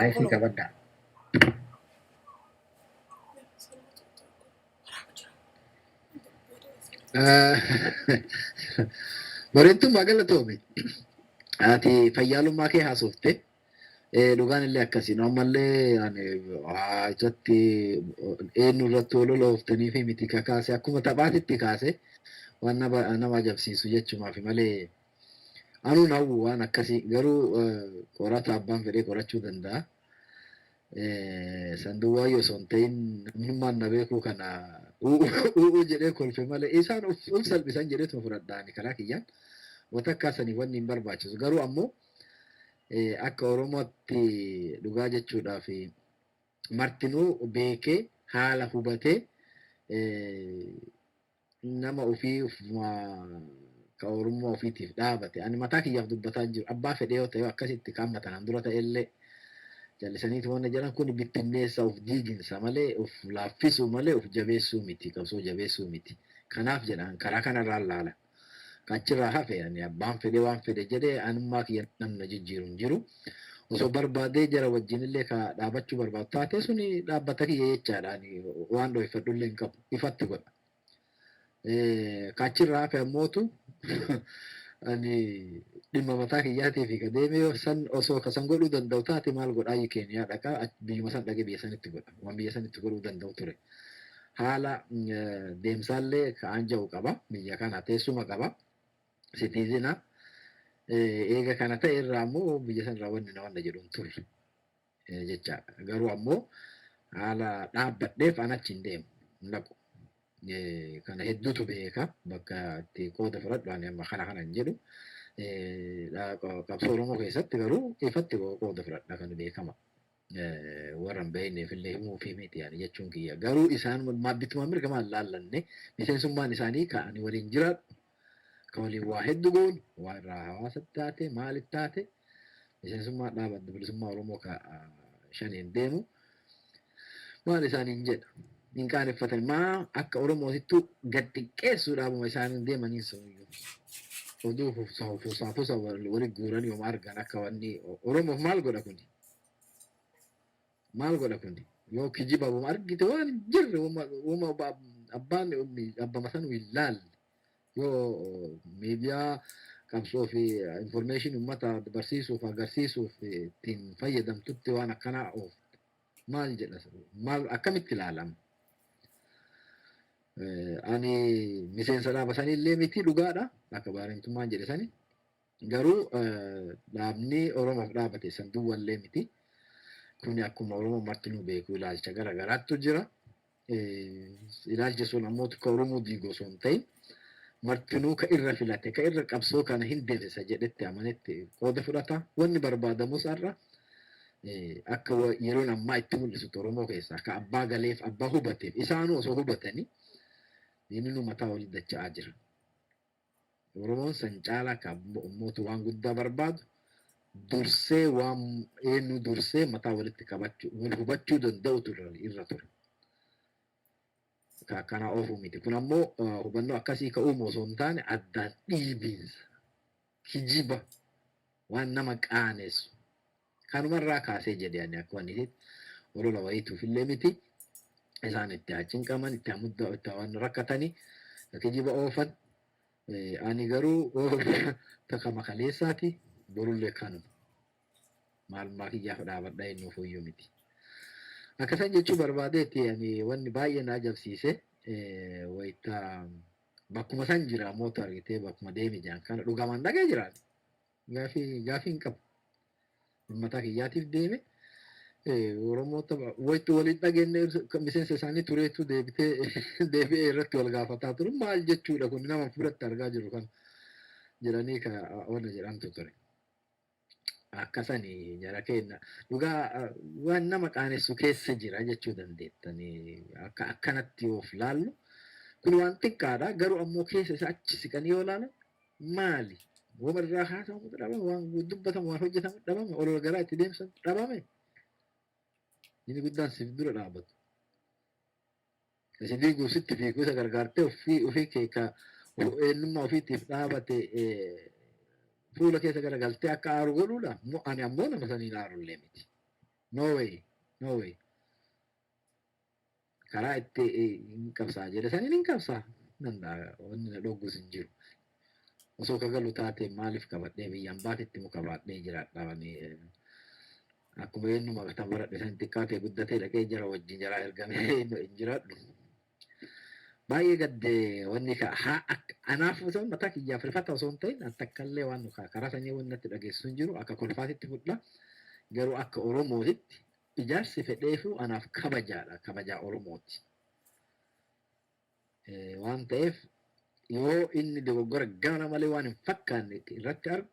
Maayikii qabadhaa. Bareedtummaa galatoomi. Ati fayyaalummaa kee haasofte. Dhugaan illee akkasii. Nu ammallee ani isatti eenyu irratti olola ooftanii fi miti kakaase akkuma taphaatitti kaase waan nama ajabsiisu jechumaaf malee anuun hawwu waan akkasii garuu qorata abbaan fedhee qorachuu danda'a. San duwwaayyuu osoo hin ta'in namnummaan na beekuu kana u'uu jedhee kolfe malee isaan uf salphisan jedheetuma fudhadha ani karaa kiyyaan. Watakkaa sanii wanni hin barbaachisu. Garuu ammoo akka Oromootti dhugaa jechuudhaaf martinuu beekee haala hubatee nama ofii ufuma ka Oromummaa ofiitiif dhaabate. Ani mataa kiyyaaf dubbataa hin jiru. Abbaa fedhee yoo ta'e akkasitti ka amma tanaan dura ta'ellee jallisaniitu wanna jedhan kun bittinneessa of diiginsa malee of laaffisuu malee of jabeessuu miti qabsoo jabeessuu miti. Kanaaf jedha an karaa kanarraan laala. Ka achirraa hafe ani abbaan fedhe waan fedhe jedhe anummaa kiyya namni na jijjiiru hin jiru. Osoo barbaadee jara wajjinillee ka dhaabachuu barbaadu taate suni dhaabbata kiyya jechaadha. Ani waan dhoyfadhullee hin qabu. Ifatti godha. Ka achirraa hafe ammootu ani dhimma mataa kiyyaatii fi ka deeme san osoo ka san godhuu danda'u taate maal godhaa Keeniyaa dhaqaa biyyuma san dhaqee biyya sanitti godha. Waan biyya sanitti godhuu danda'u ture. Haala deemsaallee ka aanja'u qaba. Biyya kana teessuma qaba. Sitiizina. Eega kana ta'e irraa ammoo biyya san irraa wanni na wanna jedhu hin turre jechaadha. Garuu ammoo haala dhaabbadheef an achi hin deemu. Hin dhaqu. Kana hedduutu beeka. Bakka itti qooda fudhadhu ani amma kana kana hin jedhu. Qabsoo Oromoo keessatti garuu ifatti qooda fudhadha kan beekama. Warra hin beekneef illee himuufii miti ani jechuun kiyya. Garuu isaan bituma mirga maal laallanne miseensummaan isaanii ka ani waliin jiraadhu ka waliin waa hedduu goonu waa irraa hawaasatti taate maalitti taate miseensummaa dhaaba Adda Bilisummaa Oromoo ka shaniin deemu maal isaaniin jedha. Hin qaaneffatan maa akka Oromootittuu gad xiqqeessuu dhaabuma isaaniin deemaniin sunuyyuu. Oduu fusaa fusa wali guuranii yooma argan akka wanni Oromoof maal godha kuni? Maal godha kuni? Yoo kijiba wama argite waan hin jirre wama abbaan abbama sanuu hin laalle. Yoo miidiyaa qabsoo fi information ummata barsiisuuf agarsiisuuf ittiin fayyadamtutti waan akkanaa oofte. Maal jedha? Maal akkamitti ilaalama? Ani miseensa dhaaba sanii illee miti dhugaadha. Akka baarentummaan jedhe sani. Garuu dhaabni Oromoof dhaabate san duwwallee miti. Kuni akkuma Oromoo martinuu beeku ilaalcha gara garaattu jira. Ilaalchi sun ammoo ka Oromoo diigu osoo hin ta'in martinuu ka irra filate ka irra qabsoo kana hin deemsisa jedhetti amanetti qooda fudhata. Wanni barbaadamus har'a akka yeroon ammaa itti mul'isutti Oromoo keessaa ka abbaa galeef abbaa hubateef isaanuu osoo hubatanii diinni mataa walitti dacha'aa jira. Oromoon san caalaa ka ummatu waan guddaa barbaadu dursee waan eenyu dursee mataa walitti qabachuu wal hubachuu danda'utu irra ture. Ka akkanaa oofuu miti. Kun ammoo hubannoo akkasii ka uumu osoo hin taane addaan dhiibiinsa kijiba waan nama qaanessu kanumarraa kaasee jedhe ani akka wanni isitti olola wayiituuf illee miti. Isaan itti haa cinqaman, itti haa mudda, itti haa waan rakkatanii kijiba oofan. Ani garuu takka makaleessaati borullee kanuma. Maalummaa kiyyaaf dhaabadha eenyuuf iyyuu miti. Akkasan jechuu barbaadeetti ani wanni baay'ee na ajabsiise wayita bakkuma san jira mootu argitee bakkuma deemi jedhan kana dhugamaan dhagee jiraan. Gaafii gaafii hin qabu. Mataa kiyyaatiif deeme Oromoota wayitti waliin dhageenye miseensa isaanii tureetu deebitee deebi'ee irratti wal gaafataa turu maal jechuudha kun nama biratti argaa jiru kan jedhanii ka wanna jedhamtu ture. Akkasani jara keenya dhugaa waan nama qaanessu keessa jira jechuu dandeettanii akka akkanatti yoo of laallu kun waan xiqqaadha garuu ammoo keessa isa achi siqanii yoo laalan maali? Wama irraa haasawamutu dhabame, waan dubbatamu, waan hojjetamu dhabame, olola garaa itti deemsantu dhabame. Inni guddaan siif dura dhaabatu. Si diiguuf sitti fiigu isa gargaartee ofii ofii kee ka eenyummaa ofiitiif dhaabate fuula keessa garagaltee akka aaru godhuudha. Ani ammoo nama saniin aarullee miti. No way, no way. Karaa itti hin qabsaa jedhe saniin hin qabsaa. Danda'a, wanni na dhoggus hin jiru. Osoo ka galu taate maaliif qabadhee biyyaan baatetti muka baadhee jiraadha? Akkuma eenyuma kan baradhe san xiqqaatee guddatee dhaqee jara wajjin jaraa ergamee hin jiraadhu. Baay'ee gaddee. Wanni haa anaaf osoo mataa kiyyaaf rifata osoo hin ta'in, an takkallee waan karaa sanyii wanni natti dhageessu hin jiru, akka kolfaatitti fudha. Garuu akka Oromootitti ijaarsi fedheefuu anaaf kabajaadha, kabajaa Oromooti. Waan ta'eef yoo inni dogoggora gana malee waan hin fakkaanne irratti argu,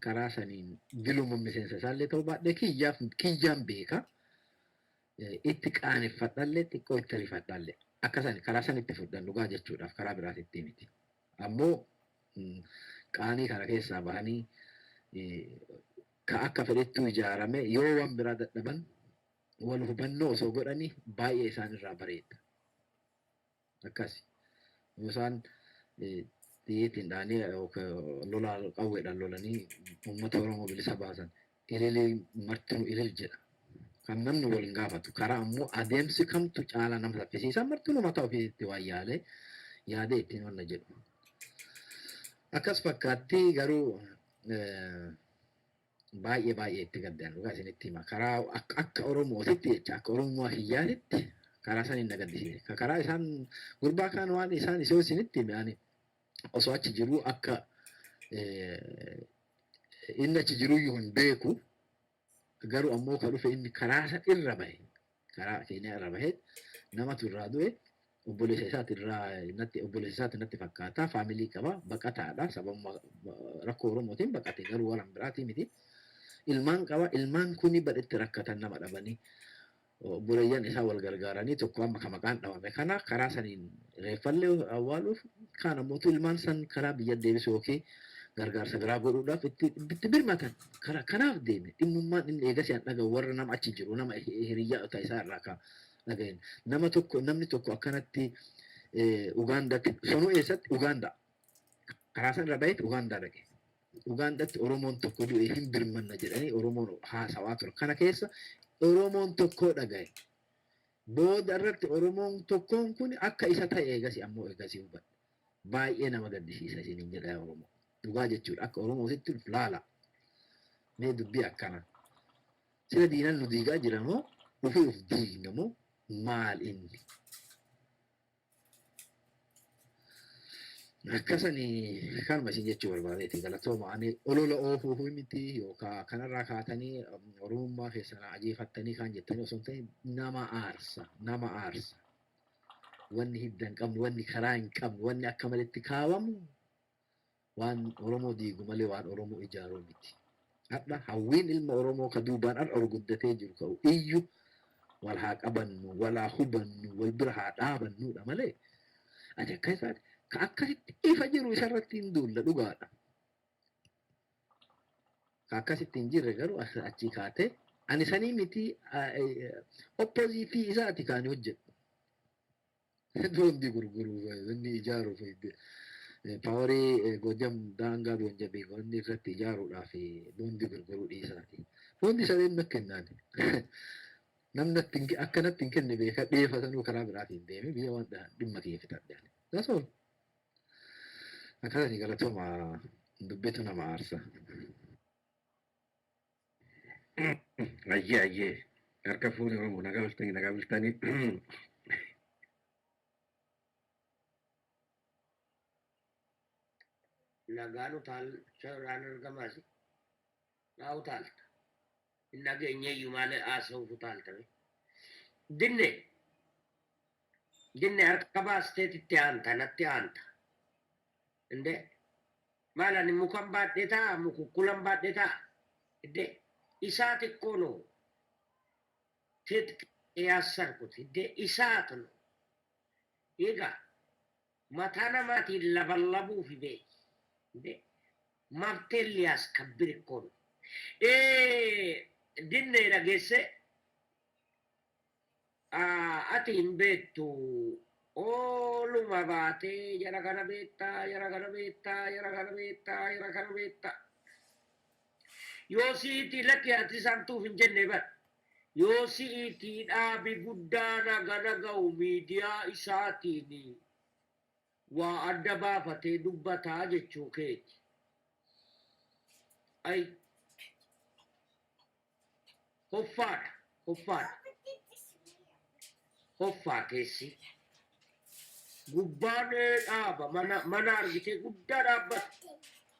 karaa saniin giluma miseensa isaallee ta'uu baadhee kiyyaaf kiyyaan beeka. Itti qaaneffadhallee, xiqqoo itti rifadhallee, akka sani karaa sanitti fudhan dhugaa jechuudhaaf, karaa biraatitti miti. Ammoo qaanii kana keessaa bahanii ka akka fedhettuu ijaarame yoo waan biraa dadhaban wal hubannoo osoo godhanii baay'ee isaan irraa bareeda. Akkasi. Yoo isaan xiyyiitiin dhahanii lolaa qawweedhaan lolanii uummata Oromoo bilisa baasan, ililii martinuu ilil jedha. Kan namni wal hin gaafatu. Karaa ammoo adeemsi kamtu caalaa nama saffisiisa, martinuu mataa ofiitti waan yaalee yaadee ittiin wanna jedhu. Akkas fakkaatti. Garuu baay'ee baay'ee itti gaddaan, dhugaa isinitti hima. Karaa akka Oromootitti jecha, akka Oromummaa kiyyaatitti karaa saniin na gaddisiise. Karaa isaan gurbaa kaan waan isaan isoo isinitti hime, ani osoo achi jiruu akka inni achi jiruyyuu hin beeku. Garuu ammoo ka dhufe inni karaa san irra bahe, karaa Keeniyaa irra bahe, namatu irraa du'e, obboleessa isaati irraa natti, obboleessa isaati natti fakkaata. Family qaba, baqataadha, sababuma rakkoo Oromootiin baqate, garuu waan biraatii miti. Ilmaan qaba, ilmaan kuni badhetti rakkatan, nama dhabanii, obboleeyyan isaa wal gargaaranii, tokko amma ka maqaan dhawame kana karaa saniin reeffallee awwaaluuf, kaan ammootu ilmaan san karaa biyya deebisuu yookiin gargaarsa biraa godhuudhaaf itti birmatan. Karaa kanaaf deeme. Dhimmummaan inni eegasii an dhaga'u, warra nama achi jiru, nama hiriyyaa isaa irraa ka dhagahin, nama tokko, namni tokko akkanatti Ugaandatti, sonuu eessatti, Ugaandaa karaa san irra baheet Ugaandaa dhaqe. Ugaandatti Oromoon tokko du'e, hin birmanna jedhanii Oromoon haasawaa ture. Kana keessa Oromoon tokko dhagaye. Booda irratti Oromoon tokkoon kun akka isa ta'e eegasi ammoo eegasii hubadhe. Baay'ee nama gaddisiisa isiniin jedha yaa Oromoo. Dhugaa jechuudha, akka Oromootitti laala. Mee dubbii akkana. Sila diinan nu diigaa jira moo ofii of diigna moo maal inni? Akkasanii kanuma isin jechuu barbaadeeti. Galatooma. Ani olola oofuu miti, yookaan kanarraa kaatanii Oromummaa keessan ajeefattanii kaan jettanii osoo hin ta'in, nama aarsa, nama aarsa. Wanni hidda hin qabne, wanni karaa hin qabne, wanni akka malitti kaawamu waan Oromoo diigu malee waan Oromoo ijaaruu miti. Har'a hawwiin ilma Oromoo ka duubaan har'a ol guddatee jiru ka'u iyyu wal haa qabannu, wal haa hubannu, wal bira haa dhaabannuudha malee ati akka isaati ka akkasitti ifa jiru isarratti hin duulla, dhugaadha. Ka akkasitti hin jirre garuu achii kaatee ani sanii miti, opposite isaati kaani hojjedhu. Boondii gurguruuf, inni ijaaruuf, power Gojam daangaa Goonjabii wanni irratti ijaaruudhaaf boondii gurguruu dhiisaati. Boondii sadeen natti kennaan. Namni akka natti hin kenne beeka, dhiyeeffatanuu karaa biraatiin deeme biyya waan dhimma kiyya fixadhe. That's all. Akkasanii, galatooma, dubbitu nama aarsa. Ayyee, ayyee. Harka fuuni Oromoo, nagaa bultanii, nagaa bultanii. Nagaan utaalchaadhaan argamaas maa utaalta? Hin dhageenyeyyuu, maal haasa'uuf utaaltame? Dinne, dinne, harka baasteet itti aanta, natti aanta. Inde maal, ani mukan baadhee ta'a, mukukkulan baadhee ta'a. Inde isaa xiqqoo ነው ትጥቅ ያሰርኩት እንደ isaat ነው። Egaa mataa namaatiin laballabuufi beeki. እንደ መብቴን ሊያስከብር እኮ ነው። Dinne, dhageesse, ati hin beektu, ooluma baatee jara kana beektaa, jara kana beektaa, jara kana beektaa, jara kana beektaa. Yoo siiti lakki ati isaantuuf hin jenne bar. Yoo si'iitii dhaabi guddaan hagana ga'u miidiyaa isaatiin waa adda baafatee dubbataa jechuu keeti. Ay. Hoffaadha. Hoffaadha. Hoffaa keessi. Gubbaan dhaaba mana mana argitee guddaa dhaabbata.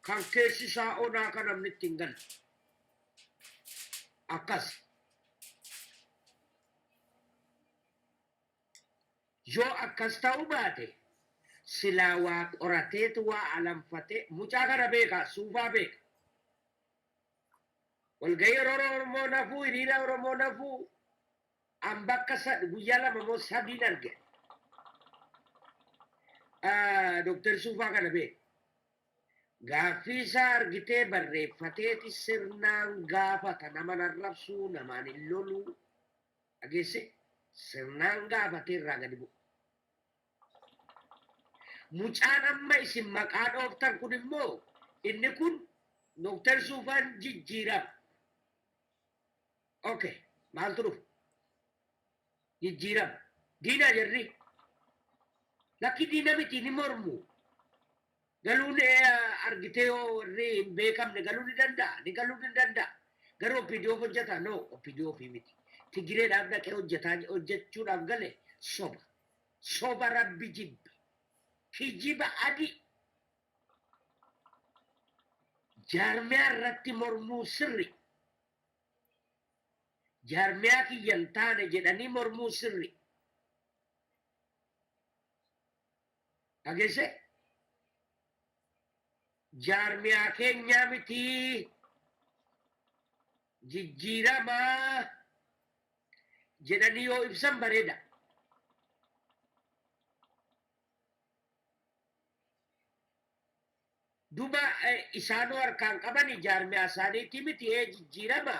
Kan keessi isaa onaa kan namni itti hin galle. Akkas. Yoo akkas ta'uu baate silaa waa qorateetu waa alanfatee mucaa kana beeka suufaa beeka. Walgahii yeroo Oromoo nafuu hiriira Oromoo nafuu an bakka guyyaa 2 moo 3n arge. Dooktar Suufaa kana beeka. Gaaffii isaa argitee barreeffateeti sirnaan gaafata nama arrabsuu namaan hin loluu dhageesse sirnaan gaafatee irraa gadi bu'a. Mucaan amma isin maqaa dhooftan kun immoo inni kun Dooktar Suufaan jijjiirama. Okay, maaltu dhufa? Jijjiirama. Diinaa jarri. Lakki diina miti ni mormu. Galuun argitee yoo warri hin beekamne galuu ni danda'a. Ni galuu ni danda'a. Garuu OPDOf hojjetaa? No, OPDOf miti. Tigireedhaaf dhaqee hojjetaa hojjechuudhaaf gale soba. Soba rabbi jibbe. Kijiba adii. Jaarmiyaa irratti mormuu sirri. Jaarmiyaa kiyya hin taane jedhanii mormuu sirri. Dhageesse? Jaarmiyaa keenyaa miti jijjiiramaa jedhanii yoo ibsan bareeda. Duba isaanoo harkaan qabani jaarmiyaa isaaniitii miti ee jijjiirama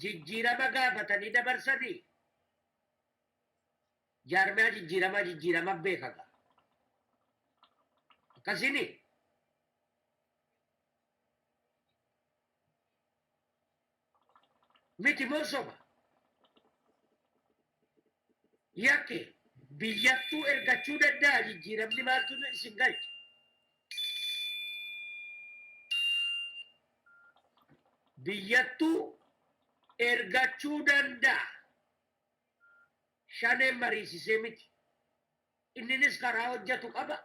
jijjiirama gaafatanii dabarsanii. Jaarmiyaa jijjiiramaa jijjiirama beeka gaa. Akkasini. Miti moo soba? Yakke biyyattuu ergachuu danda'a jijjiiramni maaltu isin galche? Biyyattuu ergachuu danda'a. Shaneen mariisisee miti. Inninis karaa hojjetu qaba.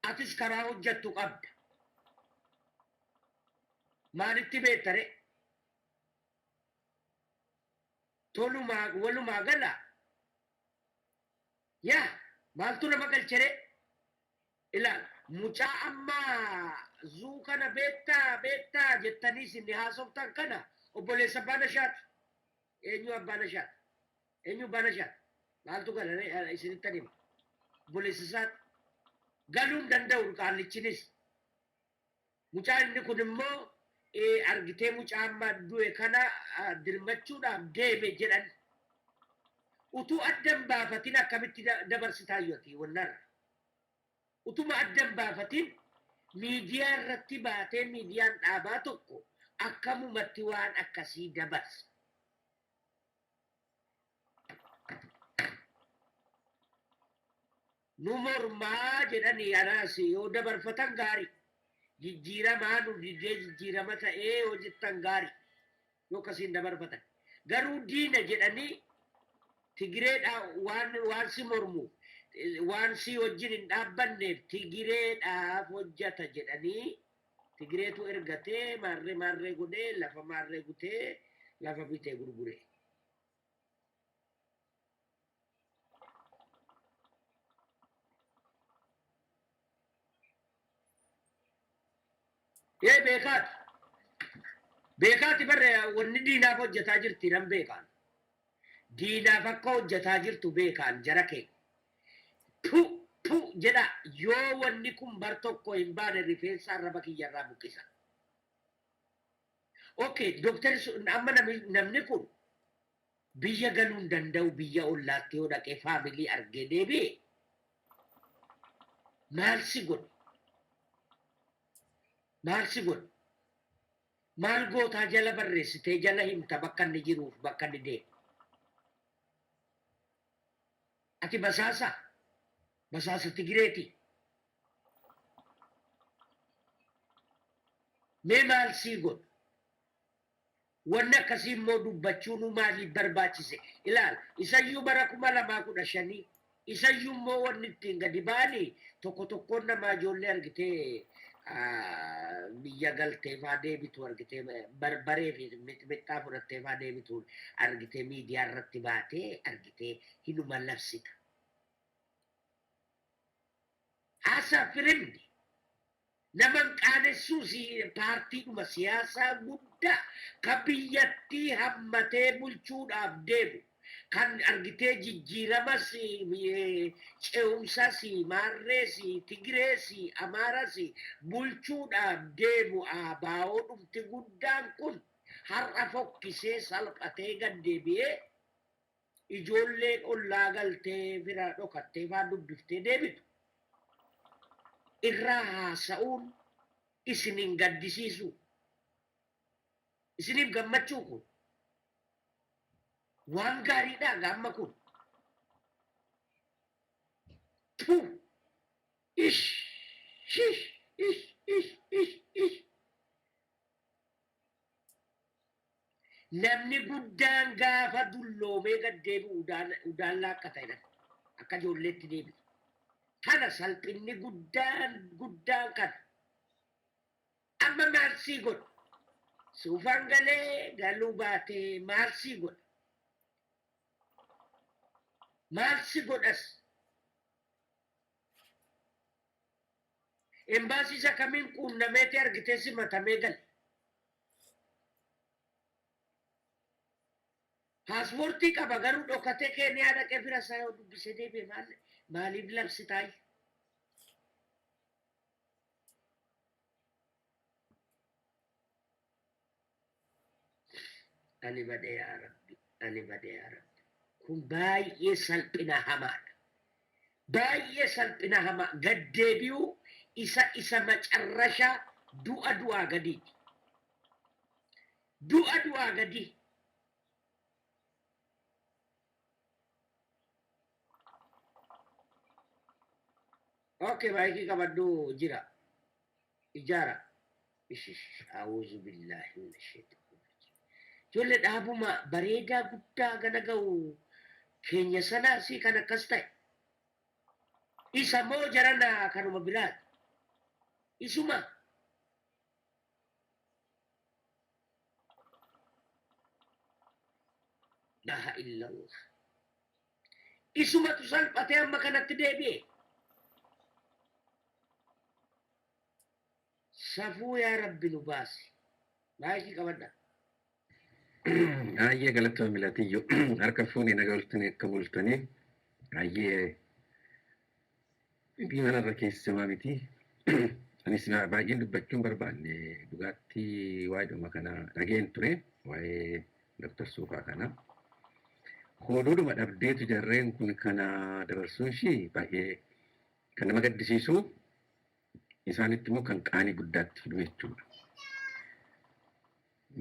Atis karaa hojjettu qabda. Maalitti beekta ree? Tolumaa walumaa gala yaa maaltu nama galche ree? Ilaal mucaa amma zuu kana beektaa beektaa jettanii isin haasoftan kana obboleessa abbaa nashaati. Eenyu abbaa nashaati? Eenyu abbaa nashaati? Maaltu gala ree isinittan hima. Obboleessa isaati. Galuu hin danda'u qaallichinis. Mucaan inni kun immoo argitee mucaa amma du'e kana dirmachuudhaaf deeme jedhan. Utuu adda hin baafatin akkamitti dabarsitaayyu ati wannarra? Utuma adda hin baafatin miidiyaa irratti baatee miidiyaan dhaabaa tokko akkamumatti waan akkasii dabarsa? Nu mormaa jedhanii anaas yoo dabarfatan gaari. Jijjiiramaa nu didee jijjiirama ta'ee yoo jettan gaari. Yoo akkasiin dabarfatan. Garuu diina jedhanii Tigireedha waan waan si mormuuf waan si wajjin hin dhaabbanneef Tigireedhaaf hojjata jedhanii Tigireetu ergatee maarree maarree godhee lafa maarree gutee lafa bitee gurgure. Ee beekaati. Beekaati barre wanni diinaaf hojjetaa jirti nan beekaan. Diinaaf akka hojjetaa jirtu beekaan jara keenya. Pu pu jedha yoo wanni kun bar tokko hin baane rifeensa arraba kiyyarraa buqqisa. Okay, Dooktarri amma namni kun biyya galuu hin danda'u biyya ollaatti yoo dhaqee family argee deebi'e maal si godhe? Maal si godhe? Maal gootaa jala barreessitee jala himta bakka inni jiruuf bakka inni deemu? Ati basaasa? Basaasa Tigireeti? Mee maal sii godha? Wanni akkasii immoo dubbachuunuu maaliif barbaachise? Ilaal, isayyuu bara 2015, isayyuu immoo wanni ittiin gadi ba'anii tokko tokkoon namaa ijoollee argitee biyya galtee faa deebitu argitee, barbaree fi mixmixxaa fudhattee faa deebitu argitee, miidiyaa irratti baatee argitee hinuma labsita. Haasaa firimni nama hin qaanessuus. Paartiidhuma siyaasaa guddaa kan biyyattii hammatee bulchuudhaaf deemu, kan argitee jijjiiramas, ce'umsas, maarrees, Tigirees, Amaaras bulchuudhaaf deemu, ABO dhumti guddaan kun har'a fokkisee salphatee gad deebi'ee ijoolleen ollaa galtee fira dhokattee faan dubbiftee deebitu irraa haasa'uun isin hin gaddisiisu? Isiniif gammachuu? Kun waan gaariidha gaamma kun. Tu ish shish ish ish ish ish. Namni guddaan gaafa dulloomee gad deebi'u udaan laakkata jedhan, akka ijoolleetti deebi'u. Kana salphinni guddaan guddaan kana. Amma maal sii godha? Suufaan galee galuu baatee maal sii godha? Maal si godhas? Embaasii isa kamiin quunnameeti argitee simatamee gale? Paaspoortii qaba garuu dhokatee Keeniyaa dhaqee fira isaa yoo dubbisee deebi'e, maal maaliif labsitaayi? Ani bade yaa Rabbi, ani bade yaa Rabbi. Kun baay'ee salphina hamaadha. Baay'ee salphina hamaa gad deebi'uu isa macarrashaa du'a du'aa gadiiti. Du'a du'aa gadii. Okay, maayikii qabadhu jira. Ijaara. Ishish. A'uuzu billaahi mina shayxaani rajiim. Ijoollee, dhaabuma bareedaa guddaa gana ga'u keenya sanaa si kan akkas ta'e. Isa moo jarana kanuma biraati? Isuma. Laa illallah. Isumatu salphatee amma kanatti deebi'e. Safuu, yaa Rabbi nu baasi. Maayikii qabadha. Baay'ee galatoomi Latiyyo. Harka fuunee, naga oltanii, akka bultanii? Baay'ee dubbii manarra keessumaa miti. Anis baay'een dubbachuun barbaanne. Dhugaatti waa'ee kana dhageen ture, waa'ee Dr. Suufaa kana. Hoduudhuma dhabdeetu jarreen kun kana dabarsuun ishii baay'ee kan nama gaddisiisu, isaanitti immoo kan qaanii guddaatti fidu jechuudha.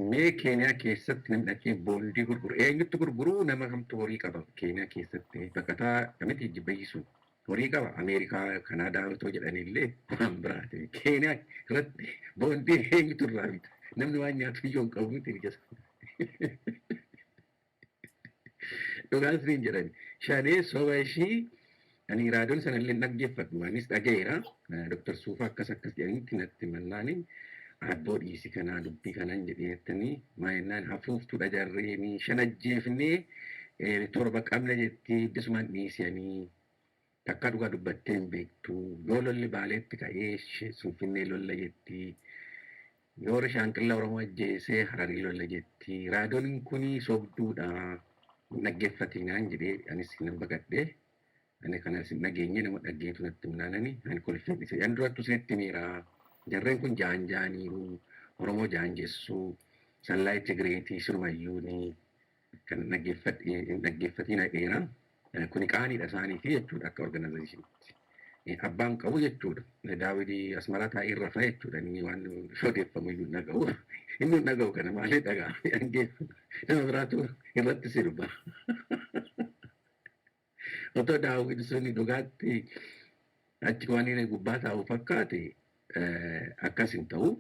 Mee Keeniyaa keessatti namni dhaqee boondii gurguru eenyutti gurguruu? Nama kamtu horii qaba Keeniyaa keessatti? Baqataa miti jibbayyisu horii qaba. Ameerikaa, Kanaadaa otoo jedhanillee waan biraati. Keeniyaa irratti boondii eenyutu irraa bita? Namni waan nyaatu iyyuu hin qabu miti biyya sana. Dhugaan isiniin jedhani. Shanee soba ishii ani raadiyoon sana illee dhaggeeffadhu. Anis dhaga'eera. Dr. Suufaa akkas akkas jedhanitti natti mannaani. Abboo, dhiisi kanaa dubbii kanan jedheettanii maayennaan hafuuftuudha, jarreeni shan ajjeefnee torba qabna jetti, iddisumaan dhiisanii takka dhugaa dubbattee hin beektu. Yoo lolli Baaleetti ka'ee Finfinnee lolla jetti. Yoo Shaanqilla Oromoo ajjeesee Hararii lolla jetti. Raadiyoon kun sobduudha. Hin dhaggeeffatinaan jedhee anis nan baqadhe. Ani kanas hin dhageenye, nama dhaggeetu natti himnaanani ani kolfee dhise. Yan durattu isinitti himeera. Jarreen kun jaan jaaniiru. Oromoo jaanjessuu. Sallaayii Tigireetii sirumayyuuni. Kan hin dhaggeeffatiin dheera. Kuni qaaniidha isaaniifi jechuudha akka organizationitti. Abbaan qabu jechuudha. Daawwiti Asmaraa taa'ee rafa jechuudha. Inni waan odeeffamu iyyuu hin dhaga'u. Inni hin dhaga'u kana maalee dhaga'a? Nama biraatu irratti sirba. Otoo Daawwiti suni dhugaatti achi waan inni gubbaa taa'u fakkaate, akkas hin ta'u.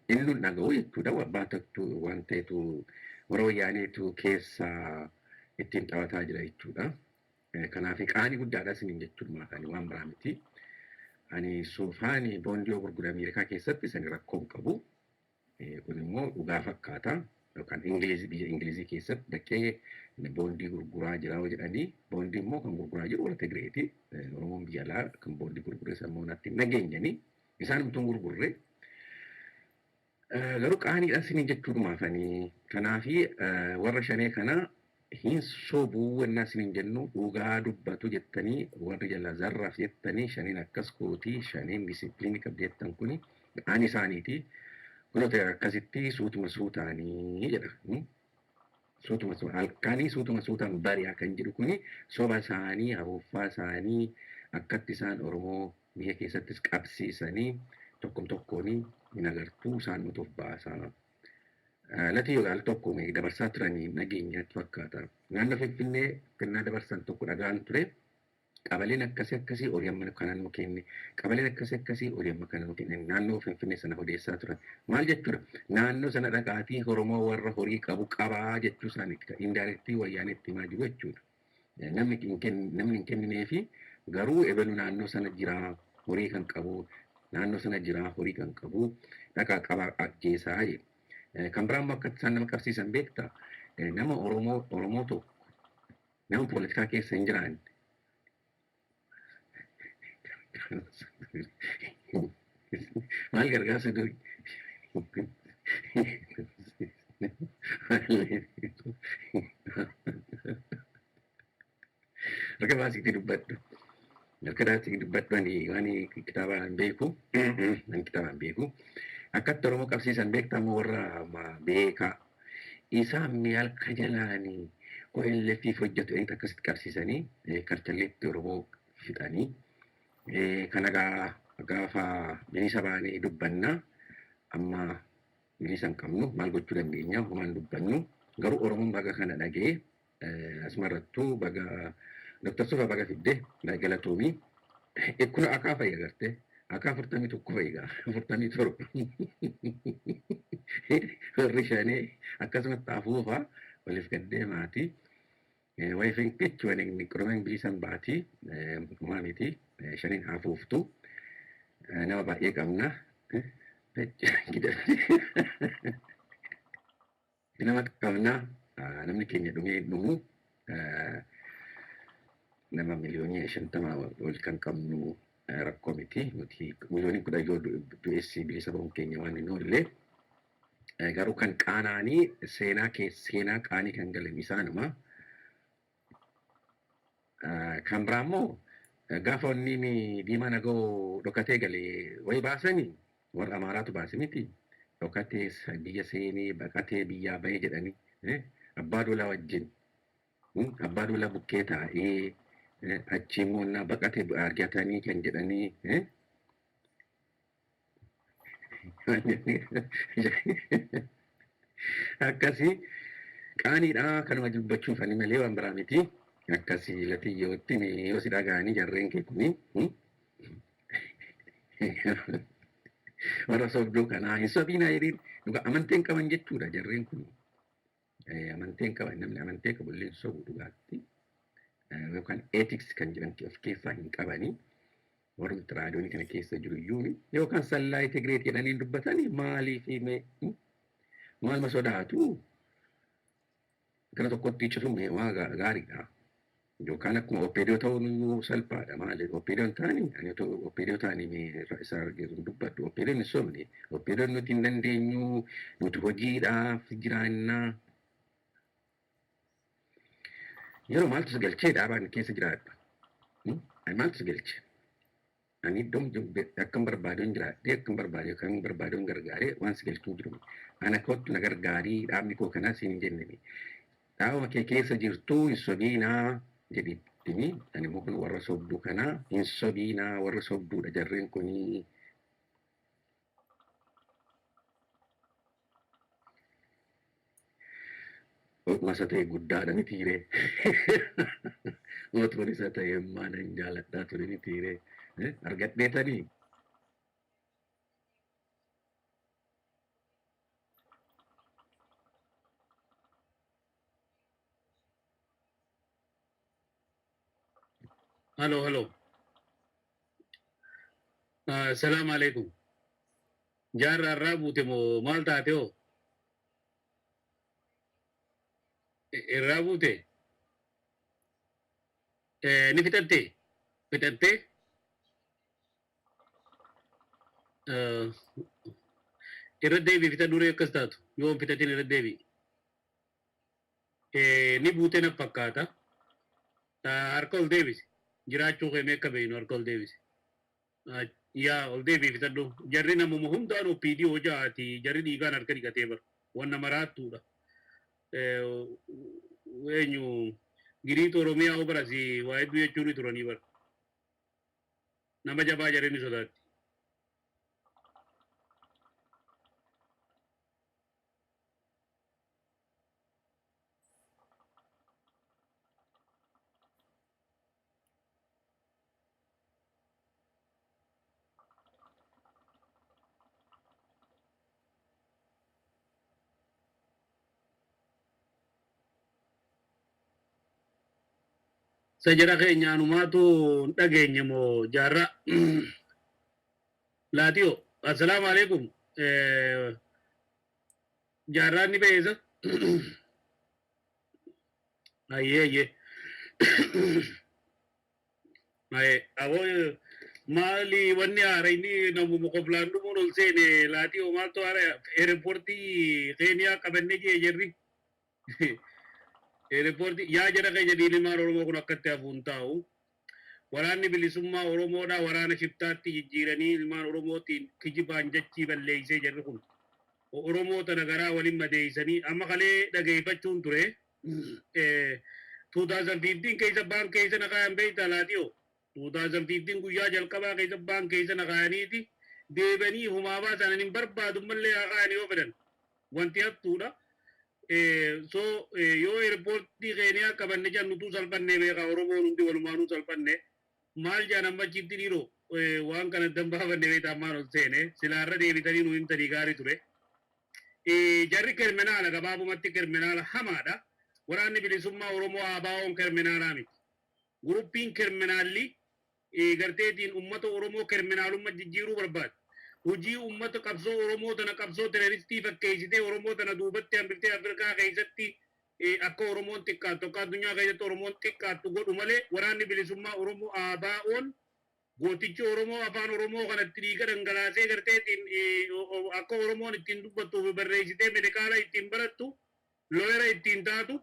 Inni hin dhaga'u jechuudha. Abbaa tokko waan ta'etu warra wayyaaneetu keessa ittiin taphataa jira jechuudha. Kanaaf qaanii guddaadha isiniin jechuudha, maataani waan biraa miti. Ani suufaan boondii yoo gurgure Ameerikaa keessatti sani rakkoo hin qabu. Kun immoo dhugaa fakkaata. Yookaan Ingilizii, biyya Ingilizii keessatti dhaqee boondii gurguraa jira yoo jedhanii, boondii immoo kan gurguraa jiru warra Tigireeti. Oromoon biyya alaa kan boondii gurgure sammuu natti hin dhageenyanii. Isaan utuu hin gurgurre. Garuu qaaniidha isiniin jechuudhumaafanii. Kanaafi warra shanee kana hin sobuu wannaa isiniin jennu, dhugaa dubbatu jettanii warri jala zarraaf jettanii, shaniin akkas kootii, shaniin discipline qabdi jettan, kuni qaanii isaaniiti. Kunoo akkasitti suutuma suutaanii jedha. Suutuma halkanii suutuma suutaan bari'a kan jedhu kuni soba isaanii, hafuuffaa isaanii, akkatti isaan Oromoo biyya keessattis qabsiisanii tokkom tokkoon hin agartuu, isaan nutuuf baasaa. Lati yoo al tokko dabarsaa turanii nageenyaatti fakkaata. Naannoo Finfinnee kennaa dabarsan tokko dhagaan ture. Qabaleen akkasii akkasii horii amma kana nu kenne. Qabaleen akkasii akkasii horii amma kana nu kenne. Naannoo Finfinnee sana odeessaa turan. Maal jechuudha? Naannoo sana dhaqaatii Oromoo warra horii qabu qabaa jechuu isaaniiti. Indirectly wayyaanee itti himaa jiru jechuudha. Namni hin kennineefi garuu ebelu naannoo sana jira horii kan qabu, naannoo sana jira horii kan qabu, dhaqaa qabaa ajjeesaa jedhu. Kan biraa immoo akka isaan nama qabsiisan beektaa? Nama Oromoo tokko, nama poolitikaa keessa hin jiraanne. Maal gargaarsa durii? Harka baasiitii dubbadhu. Harka baasiitii dubbadhu. Ani waan kitaaba hin beeku. Ani kitaaba hin beeku. Akkatti Oromoo qabsiisan beektaa immoo warra beekaa. Isaan mi'alka jalaanii OLF hojjetu inni akkasitti qabsiisanii karchalleetti Oromoo fixanii. Kana gaafa bilisa baanee dubbanna. Amma bilisa hin qabnu, maal gochuu dandeenya? Homaan dubbannu. Garuu Oromoon baga kana dhagee, asumarrattuu baga Dr. Sufa baga fidde, galatoomii. Kun akaa fa'i agartee, akaa 41 fa'i gaa 47 warri shanee akkasumatti afuufa waliif gaddee maatii. Wayi finqichu wani Oromoon bilisan baatii homaa miti, shaniin hafuuftu nama baay'ee qabna. Nama qabna, namni keenya dhumee dhumu, nama miliyoonii 50 ol kan qabnu rakkoo miti. Nuti miliyoonii 10 yoo du'essi bilisa ba'uun keenya waan hin oolle. Garuu kan qaanaanii seenaa seenaa qaanii kan galan isaanuma. Kan biraa immoo gaafa wanni Diimaa Nagoo dhokatee galee wayi baasanii, warra Amaaraatu baase miti. Dhokatee biyya seenee baqatee biyyaa bahee jedhanii abbaa duulaa wajjin, abbaa duulaa bukkee taa'ee, achi immoo baqatee argatanii kan jedhanii. Akkasii qaaniidha, kanuma dubbachuuf ani malee waan biraa miti. Akkasii latiyyootti yoo si dhaga'anii jarreen kee kuni warra sobduu kanaa hin sobiinaa jedhiin, dhugaa amanteen qaban jechuudha jarreen kun. Amanteen qaban, namni amantee qabu illee sobu dhugaatti. Yookaan ethics kan jedhan of keessaa hin qabanii. Warri raadiyoon kana keessa jiru iyyuu yookaan sallaa Tigireet jedhanii dubbatanii maaliif mee maaluma sodaatu? Gara tokkotti cufuun waan gaariidha. Yookaan akkuma OPDO ta'uun iyyuu salphaadha. Maali OPDO hin taane? Ani otoo OPDO taane isa arginu dubbadhu. OPDO hin sobne. OPDO nuti hin dandeenyu, nuti hojiidhaaf jiraannaa. Yeroo maaltu si galchee dhaabaan keessa jiraadha? Ani maaltu si galche? Ani iddoon akkam barbaadu hin jiraadhee, akkam barbaadu kan barbaadu hin gargaaree, waan si galchuu jiru. Ana kottu na gargaarii, dhaabni koo kanaa siin hin jenne. Dhaabama kee keessa jirtuu hin sobiinaa jedhi. natti himi. Ani immoo kun warra sobduu kanaa hin sobiinaa, warra sobduudha jarreen kunii. Masa ta'e guddaadha ni tiiree. Mootummaan isa ta'e maanan jaaladhaa ture ni tiiree. Argadheetanii. Halo, halo. Salaam alaikum. Jaarraa irraa buute moo maal taate hoo? Irraa buute? Ni fixatte? Fixatte? Irra deebii fixadhu ree, akkas taatu. Yoo hin fixatin irra deebii. Ni buute na fakkaata. Harka ol deebisi. Jiraachuu kee mee akka beeknu harka ol deebisi. Yaa, ol deebii fixadhu. Jarri namuma hundaan OPDO ja'aati. Jarri dhiigaan harka dhiqatee bara. Wanna maraattuudha. Eenyu giriit Oromiyaa hoo barasi waa hedduu jechuun ni turanii bara. Nama jabaa jarri ni sodaatti. Isa jara keenya anumaatu hin dhageenye moo jaarraa? Laatiyo, assalaamu alaikum. Jaarraan ni beesa. Ayyee, ayyee. Aye, aboo, maali wanni haara inni namuma koflaan dhumuun ol seene? Laatiyo, maaltu haara? Airportii Keeniyaa qabanne jee jarri. Airportii yaa jara keenya, dhiilimaan Oromoo kun akkatti hafuun taa'u. Waraanni bilisummaa Oromoodha waraana shiftaatti jijjiiranii ilmaan Oromootiin kijibaan jachii balleeysee jarri kun. Oromoo tana garaa walin madeeysanii amma kalee dhageeyfachuun ture. 2015 keessa baan keessa na kaayan, beektaa laatiyoo? 2015 guyyaa jalqabaa keessa baan keessa na kaayaniiti deebanii humaa baasan. Ani hin barbaadu mallee, haa kaayan yoo fedhan, wanti hattuudha. So yoo airportii Keeniyaa qabanne jennutu salphannee beekaa, Oromoon hundi walumaanuu salphanne. Maal jedhan amma achitti dhiiroo? Waan kana dambaafanne beektaa, ammaan ol seene silaarra deebitanii nu himtanii gaarii ture. Jarri criminal, gabaabumatti criminal hamaadha. Waraanni bilisummaa Oromoo ABO'n criminalaa miti. Groupiin criminalli garteetiin ummata Oromoo criminalummaa jijjiiruu barbaade. Hojii ummata qabsoo Oromoo tana qabsoo terroristii fakkeessitee Oromoo tana duubatti hambiftee Afrikaa keessatti akka Oromoon xiqqaattu, akka addunyaa keessatti Oromoon xiqqaattu godhu malee, waraanni bilisummaa Oromoo ABO'n gootichi Oromoo afaan Oromoo kanatti dhiiga dhangalaasee garteetiin akka Oromoon ittiin dubbattuu fi barreessitee medicala ittiin barattu, lawyera ittiin taatu,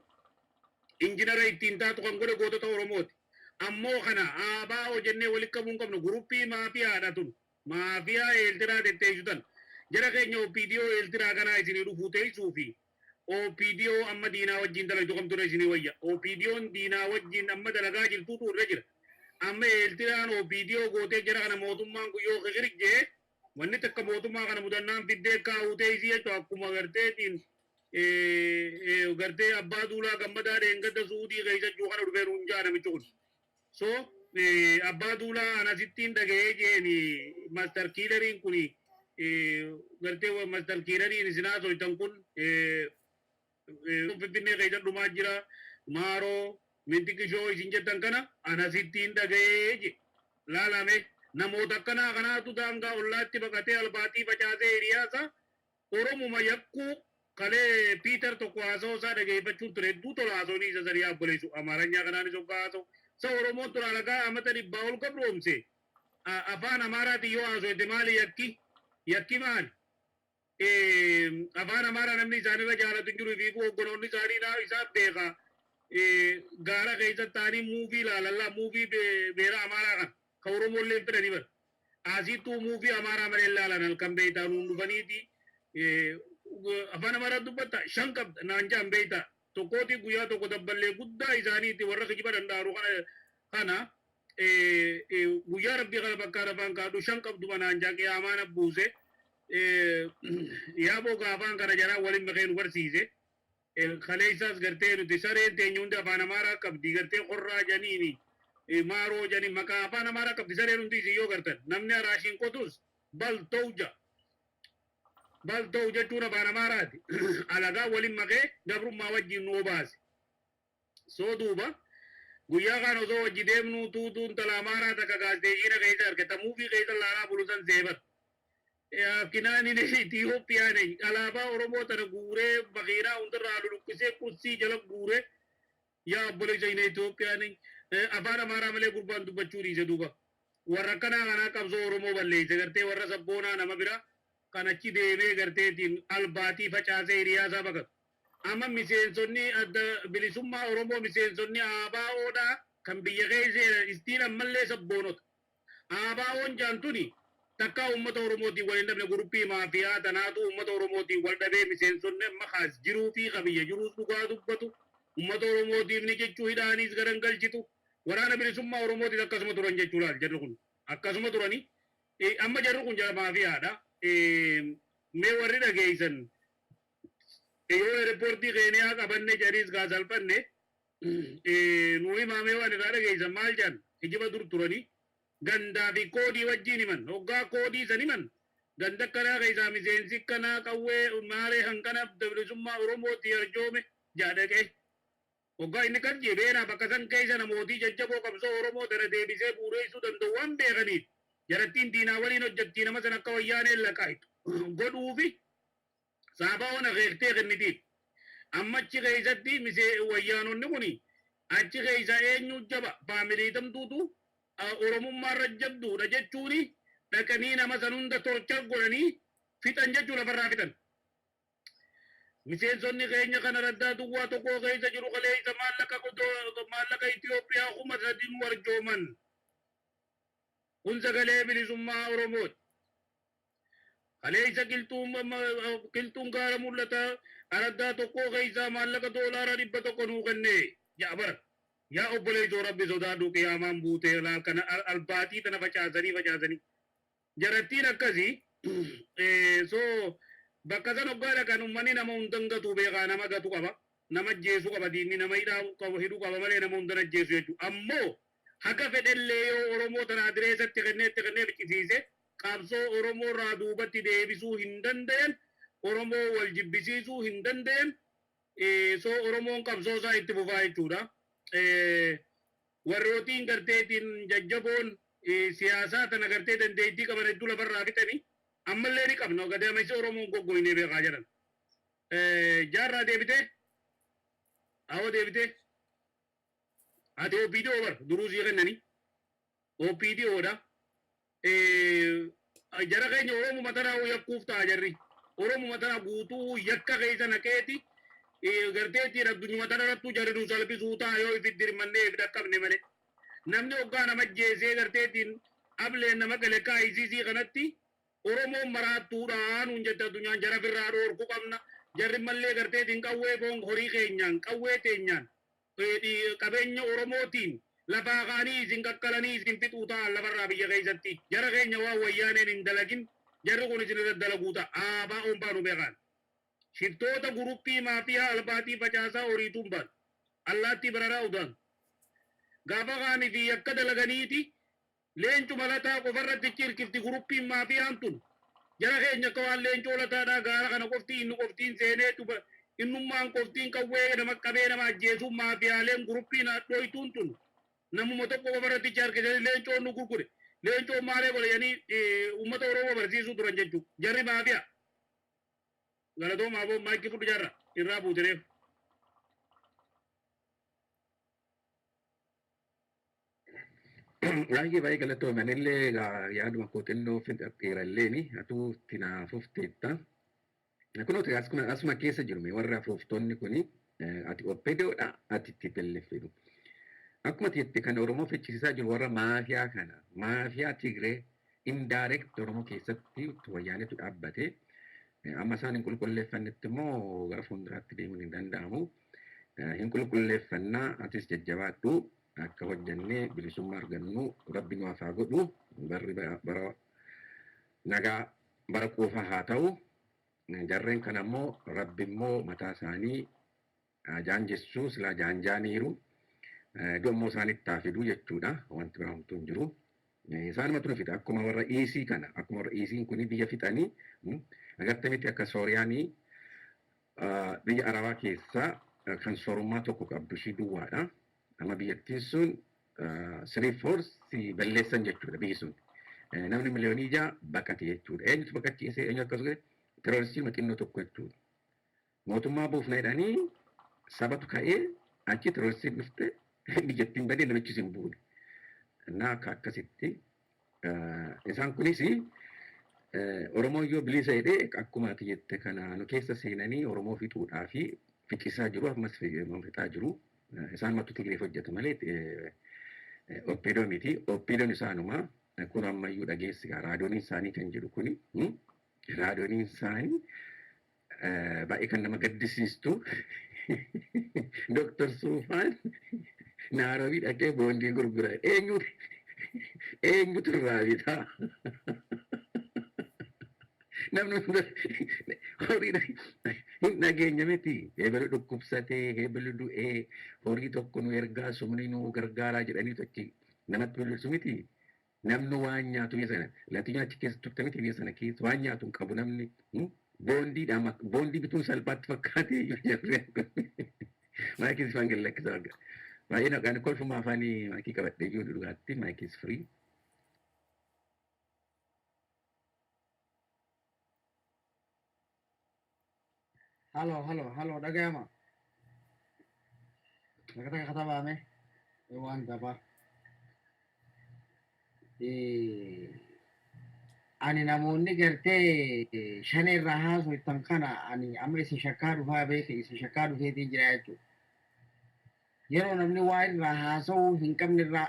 engineera ittiin taatu kan godhe gootota Oromooti. Ammoo kana ABO jennee walitti qabuu hin qabnu. Groupii maafiyaadha tun. Maafiyaa Eeltiraa tetteessu tan. Jara keenya, OPDO Eeltiraa kanaa isinii dhufuu teessuu fi OPDO amma diinaa wajjin dalagdu kamtu irra isinii wayya? OPDO'n diinaa wajjin amma dalagaa jirtuutu irra jira. Amma Eeltiraan OPDO gootee jara kana mootummaan kun yoo kikirjee wanni takka mootummaa kana mudannaan fiddee kaa'uu teessii jechuudha, akkuma garteetiin gartee abbaa duulaa gammadaa dheengadda Suudii keessa jiru kana dhufee nuun jaa namichi kun. So abbaa duulaa anasittiin dhaga'ee jeeni master killeriin kun, gartee master killeriin isin haasoytan kun Finfinnee keessa dhumaa jira, maaroo mintikishoo isin jettan kana anasittiin dhaga'ee je. Laalame, namoota akkanaa kanaatu daangaa ollaatti baqatee albaatii facaasee hiriyaasa Oromuma yakkuu. Kalee Piiter tokko haasawaa isaa dhageeffachuun ture, hedduu tola haasawni isa sanii obboleessu. Amaaranyaa kanaanis hoggaa haasawu sa Oromoon tura alagaa amata 100 ol gabroomse afaan Amaaraatiin yoo haasawte maali yakki? Yakki maali? Afaan Amaaraa namni isaanirra jaalatu hin jiru. Ifiifuu hogganoonni isaanii isaan beeka. Gaara keessa ta'anii movie ilaalallaa, movie beera Amaaraa kan ka Oromoollee hin fedhanii bara. Asittuu movie Amaaraa malee ilaalan halkan, beektaa, nuun dhufaniiti afaan Amaaraa dubbatta shan qabda naan jaan, beektaa, tokkooti guyyaa tokko dabballee guddaa isaaniiti warra kijiba danda'aru kana. Kana guyyaa rabbii kana bakka lafaan kaadhu shan qabdu manaan jaa qiyaamaan abbuuse yaaboo gaafaan kana jaraa waliin makee nu barsiise. Kaleessaas gartee nuti sareen teenya hundi afaan Amaaraa qabdi, gartee qorraa janiini maaroo janiin maqaa afaan Amaaraa qabdi sareen hundi. Isin yoo gartan namni araashiin qotus baltouja baltou jechuun afaan Amaaraati. Alagaa waliin makee gabrummaa wajjin nu obaase. Soo duuba guyyaa kaan osoo wajji deemnuu tuutuun tala Amaaraa takka gaazdeeshiina keessa argata muufii keessa laalaa bulu san seebat. Kinaani Itiyoophiyaan alaabaa Oromoo tana guuree makiinaa hundarraa luluqqisee qursii jala guuree, yaa obboleessa ina Itiyoophiyaan afaan Amaaraa malee gurbaan dubbachuu dhiise. Duuba warra akkanaa kanaa qabsoo Oromoo balleesse, gartee warra sabboonaa nama bira kan achi deemee garteetiin albaatii facaasee hiriyaasaa baqatu. Amma miseensonni Adda Bilisummaa Oromoo, miseensonni ABOdhaa kan biyya keessa istiin ammallee sabboonota. ABOn jaantuni takka uummata Oromootiin wal hin dhabne, guruppii maafiyaa tanaatu uummata Oromootiin wal dhabee. Miseensonni amma kaas jiruu fi qabiyya jiruus dhugaa dubbatu. Uummata Oromootiif ni jechuu hidhaaniis garan galchitu. Waraana Bilisummaa Oromootiin akkasuma turan jechuu laal, jarri kun akkasuma turani. Amma jarri kun jara maafiyaadha. Mee warri dhageessan yoo airportii Keeniyaa qabanne jedhaniis gaa salphanne nu himaamee waan irraa dhageessan maal jedhan? Hijiba dur turanii gandaa fi koodii wajjin himan. Hoggaa koodii san himan, ganda akkanaa keessaa miseensi akkanaa qawwee maalee hanqana bilisummaa Oromootti arjoome jaadhaqee hoggaa inni kan jee beenaa bakka san keessa namootii jajjaboo qabsoo Oromoo tana deebisee bu'uureessuu danda'u waan beekaniif jarattiin diinaa waliin hojjettii nama san akka wayyaaneen laqaayitu godhuufi saabaa'oon akeektee kennitiif. Amma achi keessatti misee wayyaanonni kuni achi keessa eenyu jaba faamilii tamtuutu Oromummaarra jabduudha jechuuni dhaqanii nama san hunda torcha godhanii fixan jechuu lafarraa fixan. Miseensonni keenya kana raddaa duwwaa tokko keessa jiru kaleessa maallaqa Itoophiyaa 3000 nu arjooman. Kun sagalee bilisummaa Oromooti. Kaleessa qilxuun gaara mul'ata araddaa tokko keessaa maallaqa doolaara 100 nuu kenne ja'a bara. Yaa obboleessoo, rabbi sodaadhu, qiyaamaan buutee laal kana albaatii tana facaasanii facaasanii. Jarattiin akkasii so bakka san hoggaa dhaqan uummanni nama hundan gatu beekaa, nama gatu qaba. Nama ajjeesuu qaba, diinni nama hidhaa hidhuu qaba malee nama hundan ajjeesu jechuudha. Ammoo haga fedhellee yoo Oromoo tana adireessatti kennee itti kennee ficcisiise qabsoo Oromoo irraa duubatti deebisuu hin danda'an, Oromoo wal jibbisiisuu hin danda'an. So Oromoon qabsoo isaa itti fufaa jechuudha. Warrootiin garteetiin jajjaboon siyaasaa tana gartee dandeettii qaban hedduu lafarraa fixanii ammallee ni qabna, gadaamessi Oromoon goggoynee beekaa jedhan. Jaarraa deebitee? Awoo, deebitee? Ati OPDO bar duruu sii kennanii. OPDOdha. Jara keenya Oromuma tanaa yakkuuf ta'a jarri. Oromuma tana guutuu yakka keessa naqeeti gartee ittiin addunyuma tana irrattuu jarri nu salphisuu ta'a yoo ifi dirmannee if dhaqqabne malee. Namni hoggaa nama jeesee gartee ittiin ableen nama gale kaayisiisii kanatti Oromoon maraattuudha nuun jette addunyaan, jara firraa dhoorku qabna. Jarri mallee gartee ittiin qawwee foon horii keenyaan qawwee teenyaan qabeenya Oromootiin lafaa kaanii isin qaqqalanii isin fixuu ta'an lafarraa biyya keessatti. Jara keenya, waan wayyaaneen hin dalagin jarri kun isin irra dalaguu ta'a. ABOn baanu beekaan. Shiftoota guruppii maafiyaa albaatii facaasaa horiituun baanu. Allaattii bararaa udaan. Gaafa kaanii fi yakka dalaganiiti leencuma lataa qofarratti cirkifti guruppiin maafiyaan tun. Jara keenya akka waan leencoo lataadhaa gaara kana qofti inni qoftiin seenee tuba innummaan qoftiin qawwee nama qabee nama ajjeesuun maafiyaaleen guruppiin hadhooytuun tun namuma tokko qofarratti harkisanii leencoon nu gurgure. Leencoon maalee godhe jedhanii uummata Oromoo barsiisuu turan jechuudha. Jarri maafiyaa. Galatooma aboo, maayikii fudhu, jaarra irraa buutereef. Baay'ee baay'ee galatoome. Anillee egaa yaaduma koo xinnoo fixadheeralleeni atuu itti naaf fufteetta. Kunuuti asuma keessa jiru mee warra afuuftonni kuni ati OPDOdha, ati TPLF dha. Akkuma jette kan Oromoo fichisiisaa jiru warra maafiyaa kana, maafiyaa Tigree indirect Oromoo keessatti wayyaanetu dhaabbate. Amma isaan hin qulqulleeffannetti immoo gara fuulduraatti deemuun hin danda'amu. Hin qulqulleeffannaa, atis jajjabaadhu. Akka hojjannee bilisummaa argannu Rabbi nu haa godhu. Barri bara nagaa, bara quufaa haa ta'u. Jarreen kana immoo Rabbi immoo mataa isaanii jaanjessuu silaa jaanjaaniiru. Iddoo isaanitti haa fiduu jechuudha. Wanti biraa homtuu hin jiru. Isaanumatu nu fixa. Akkuma warra EC kana, akkuma warra EC'n kuni biyya fixanii, agartee miti, akka Sooriyaanii biyya Arabaa keessaa kan soorummaa tokko qabdu ishii duwwaadha. Amma biyyattiin sun three fourths balleessan jechuudha biyyi sun. Namni 6 miliyoonii baqate jechuudha. Eenyutu baqachiise? Eenyu akkas godhe? Terroristii xinnoo tokko jechuudha. Mootummaa buufna jedhanii sabatu ka'ee, achi terroristiin dhufte, biyyattiin badee, namichis hin buune. Innaa akka akkasitti isaan kunis Oromoon yoo bilisa jedhee, akkuma ati jette kana, nu keessa seenanii Oromoo fixuudhaa fi fixisaa jiru, ammas fixaa jiru. Isaan mattu Tigreef hojjetu malee OPDO miti. OPDOn isaanuma. Kun ammayyuu dhageessi, raadiyooniin isaanii kan jedhu kuni, raadiyooniin isaanii baay'ee kan nama gaddisiistu, Dooktar Suufaan Naaroobii dhaqee boondii gurgura. Eenyu eenyutu irraa bitaa? Namni horii hin dhageenya miti. Eebalu dhukkubsatee, eebalu du'ee, horii tokko nu ergaa, sumni nu gargaaraa jedhanii achi namatti bilbilsu miti. Namni waan nyaatu biyya sana, latii achi keessa turte miti, biyya sana keessa waan nyaatu hin qabu namni. Boondiidhaan boondii bituun salphaatti fakkaatee jarreen kun. Maayikii sifaan gadi lakkisaa arga. Baay'ee naqaan kolfuma afaanii maayikii qabadhee jiru dhugaatti, mic is free. Halo, halo, halo, dhagayama. Takka takka katabaame waan dabaa. Ani namoonni gartee shan irraa haasoftan kana, ani amma isin shakkaa dhufaa beeke, isin shakkaa dhufeetiin jira jechuudha. Yeroo namni waa irraa haasa'uu hin qabne irraa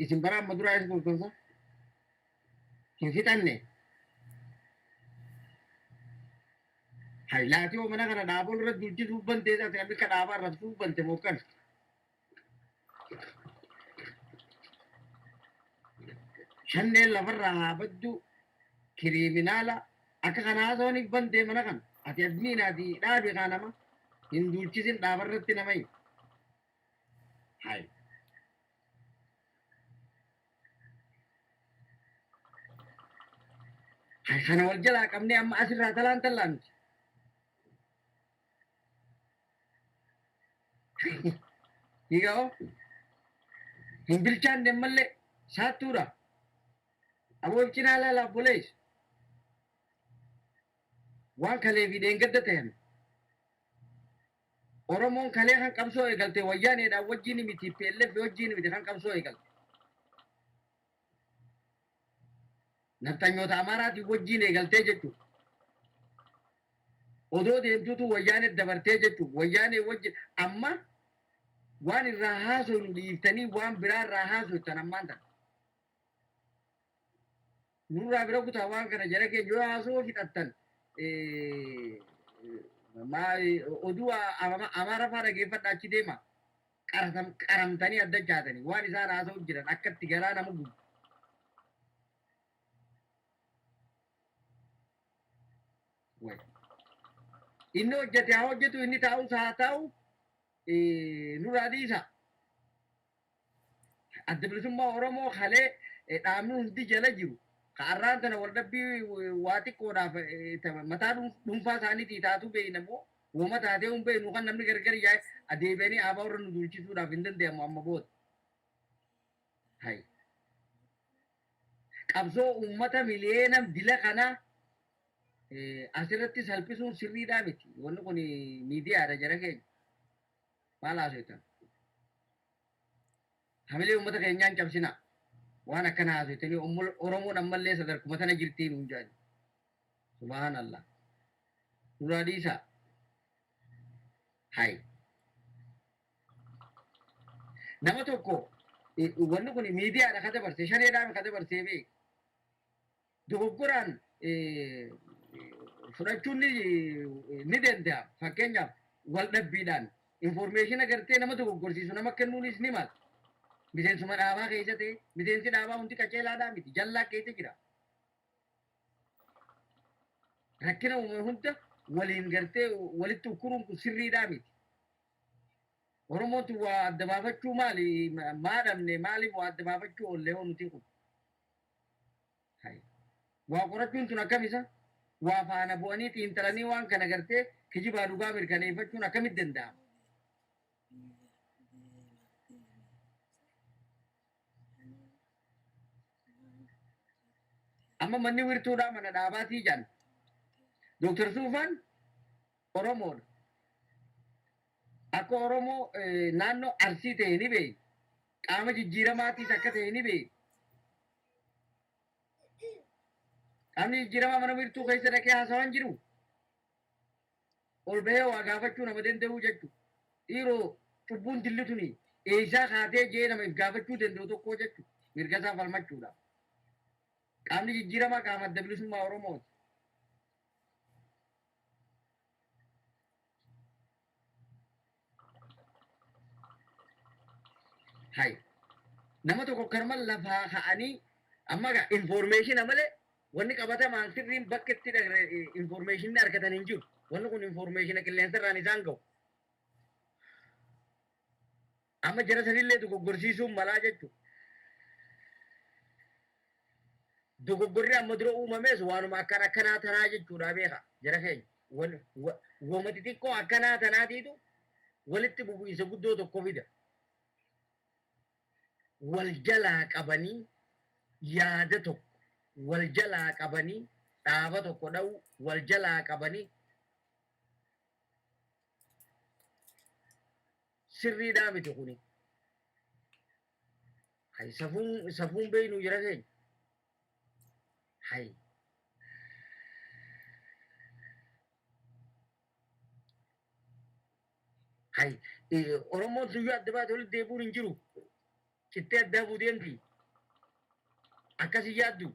isin bara amma duraa isa turtansa hin fixanne. Hay laatii oo mana kana dhaabol irra duulchisuuf bantee ati namni akka dhaabaa irratti bante mookkan. Shanneen lafarraa haa baddu, criminal akka kana haasawaniif bantee mana kana. Ati admin ati dhaabi kaa, nama hin duulchisin dhaabarratti nama hin. Hay. Hay kana wal jalaa qabnee amma asirraa talaan tallaa nuti. Hiika'oo hin bilchaanne ammallee saattuudha. Aboo, cinaa laala obboleessi. Waan kalee fi dheengadda ta'an. Oromoon kalee kan qabsoo eegalte wayyaaneedhaan wajjin miti, PLF wajjin miti kan qabsoo eegalte. Nafxanyoota Amaaraatiin wajjin eegaltee jechuudha. Odoo deemtuutu wayyaanee dabartee jechuudha. Wayyaanee wajjin amma waan irraa haasofnu dhiiftanii waan biraa irraa haasoftan ammaan tana. Nurraa bira kutaa waan kana, jara keenya, yoo haasoo fixattan oduu Amaara faa dhageeffadha, achi deema. Qaramtanii adda jaatanii waan isaan haasa'u jiran akkatti garaa nama gubu. Way. Inni hojjete haa hojjetu, inni taa'us haa taa'u, nurraa dhiisa. Adda Bilisummaa Oromoo kalee dhaabni hundi jala jiru. Ka arraan tana waldhabbii waa xiqqoodhaaf mataa dhuunfaa isaaniitii taatu beeyna immoo wooma taatee hin beeynu, kan namni gargar yaa'e adeebi'anii aabaa warra nu duulchisuudhaaf hin danda'amu amma booda. Hay. Qabsoo uummata miliyoona dila kana asirratti salphisuun sirriidhaa miti. Wanni kun miidiyaadha, jara keenya. Maal haasoftan? Hamilee uummata keenyaan cabsina. Waan akkana haasoftanii Oromoon ammallee sadarkuma tana jirtii nuun jedhani. Subhaanallah. Nurraa dhiisaa. Hay. Nama tokko wanni kun miidiyaadha ka dabarse, shaneedhaan ka dabarsee beek. Dogoggoraan fudhachuun ni danda'a. Fakkeenyaaf wal dhabbiidhaan information gartee nama dogoggorsiisu nama kennuunis ni mala. Miseensuma dhaabaa keessa ta'e miseensi dhaabaa hundi qaceelaadhaa miti jallaa keessa jira. Rakkina uume hunda waliin gartee walitti ukkuruun kun sirriidhaa miti. Oromoon tun waa adda baafachuu maali maa dhabne maaliif waa adda baafachuu oollee hoo nuti kun. Waa qorachuun tun akkam isa? Waa faana bu'anii xiinxalanii waan kana gartee kijibaa dhugaa mirkaneeffachuun akkamitti danda'ama? Amma manni wirtuudhaa mana dhaabaatii jedhan. Dooktar Suufaan Oromoodha. Akka Oromoo naannoo Arsii ta'e ni beekna. Qaama jijjiiramaatiis akka ta'e ni beekna. Qaamni jijjiiramaa mana wiirtuu keessa dhaqee haasawaan jiru. Ol bahee waa gaafachuu nama danda'uu jechuudha. Dhiiroo cubbuun dilli tuni eessaa kaatee jee nama if gaafachuu danda'u tokkoo jechuudha. Mirga isaa falmachuudhaaf. Qaamni jijjiiramaa qaama adda bilisummaa Oromooti. Hay. Nama tokko karma lafaa ka'anii amma egaa informeeshina malee wanni qabatamaan sirriin bakka itti informeeshinni argatan hin jiru. Wanni kun informeeshina qilleensarraan isaan ga'u. Amma jara sanillee dogoggorsiisuun malaa jechuudha. Dogoggorri amma dura uumames waanuma akkan akkanaa tanaa jechuudha beeka jara keenya. Wama xixiqqoo akkanaa tanaatiitu walitti bubu'insa guddoo tokko fida. Wal jalaa qabanii yaada tokko wal jalaa qabanii dhaaba tokko dha'uu wal jalaa qabanii sirriidhaa miti kuni. Hay safuun safuun beeynu jara keenya. Hay. Hay Oromoon tuyyuu adda baate walitti deebi'uun hin jiru. Cittee adda hafuu deemti. Akkasi yaaddu.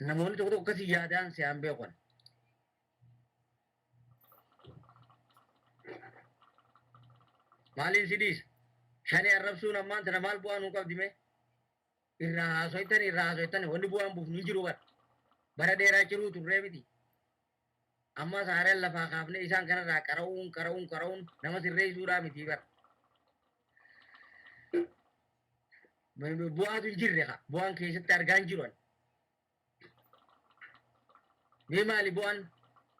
Namoonni tokko tokko akkasii yaadaan se'an beekan. Maaliin si dhiisa? Shanee arrabsuun ammaan tana maal bu'aa nuu qabdi mee? Irraa haasoytani irraa haasoytani wanni bu'aan buufnu hin jiru bara. Bara dheeraa ciruu turree miti. Amma saareen lafaa kaafnee isaan kanarraa qara'uun qara'uun qara'uun nama sirreessuudhaa miti bara. Bu'aatu hin jirre kaa. Bu'aan keessatti argaa hin jiru ani. Mee maali bu'aan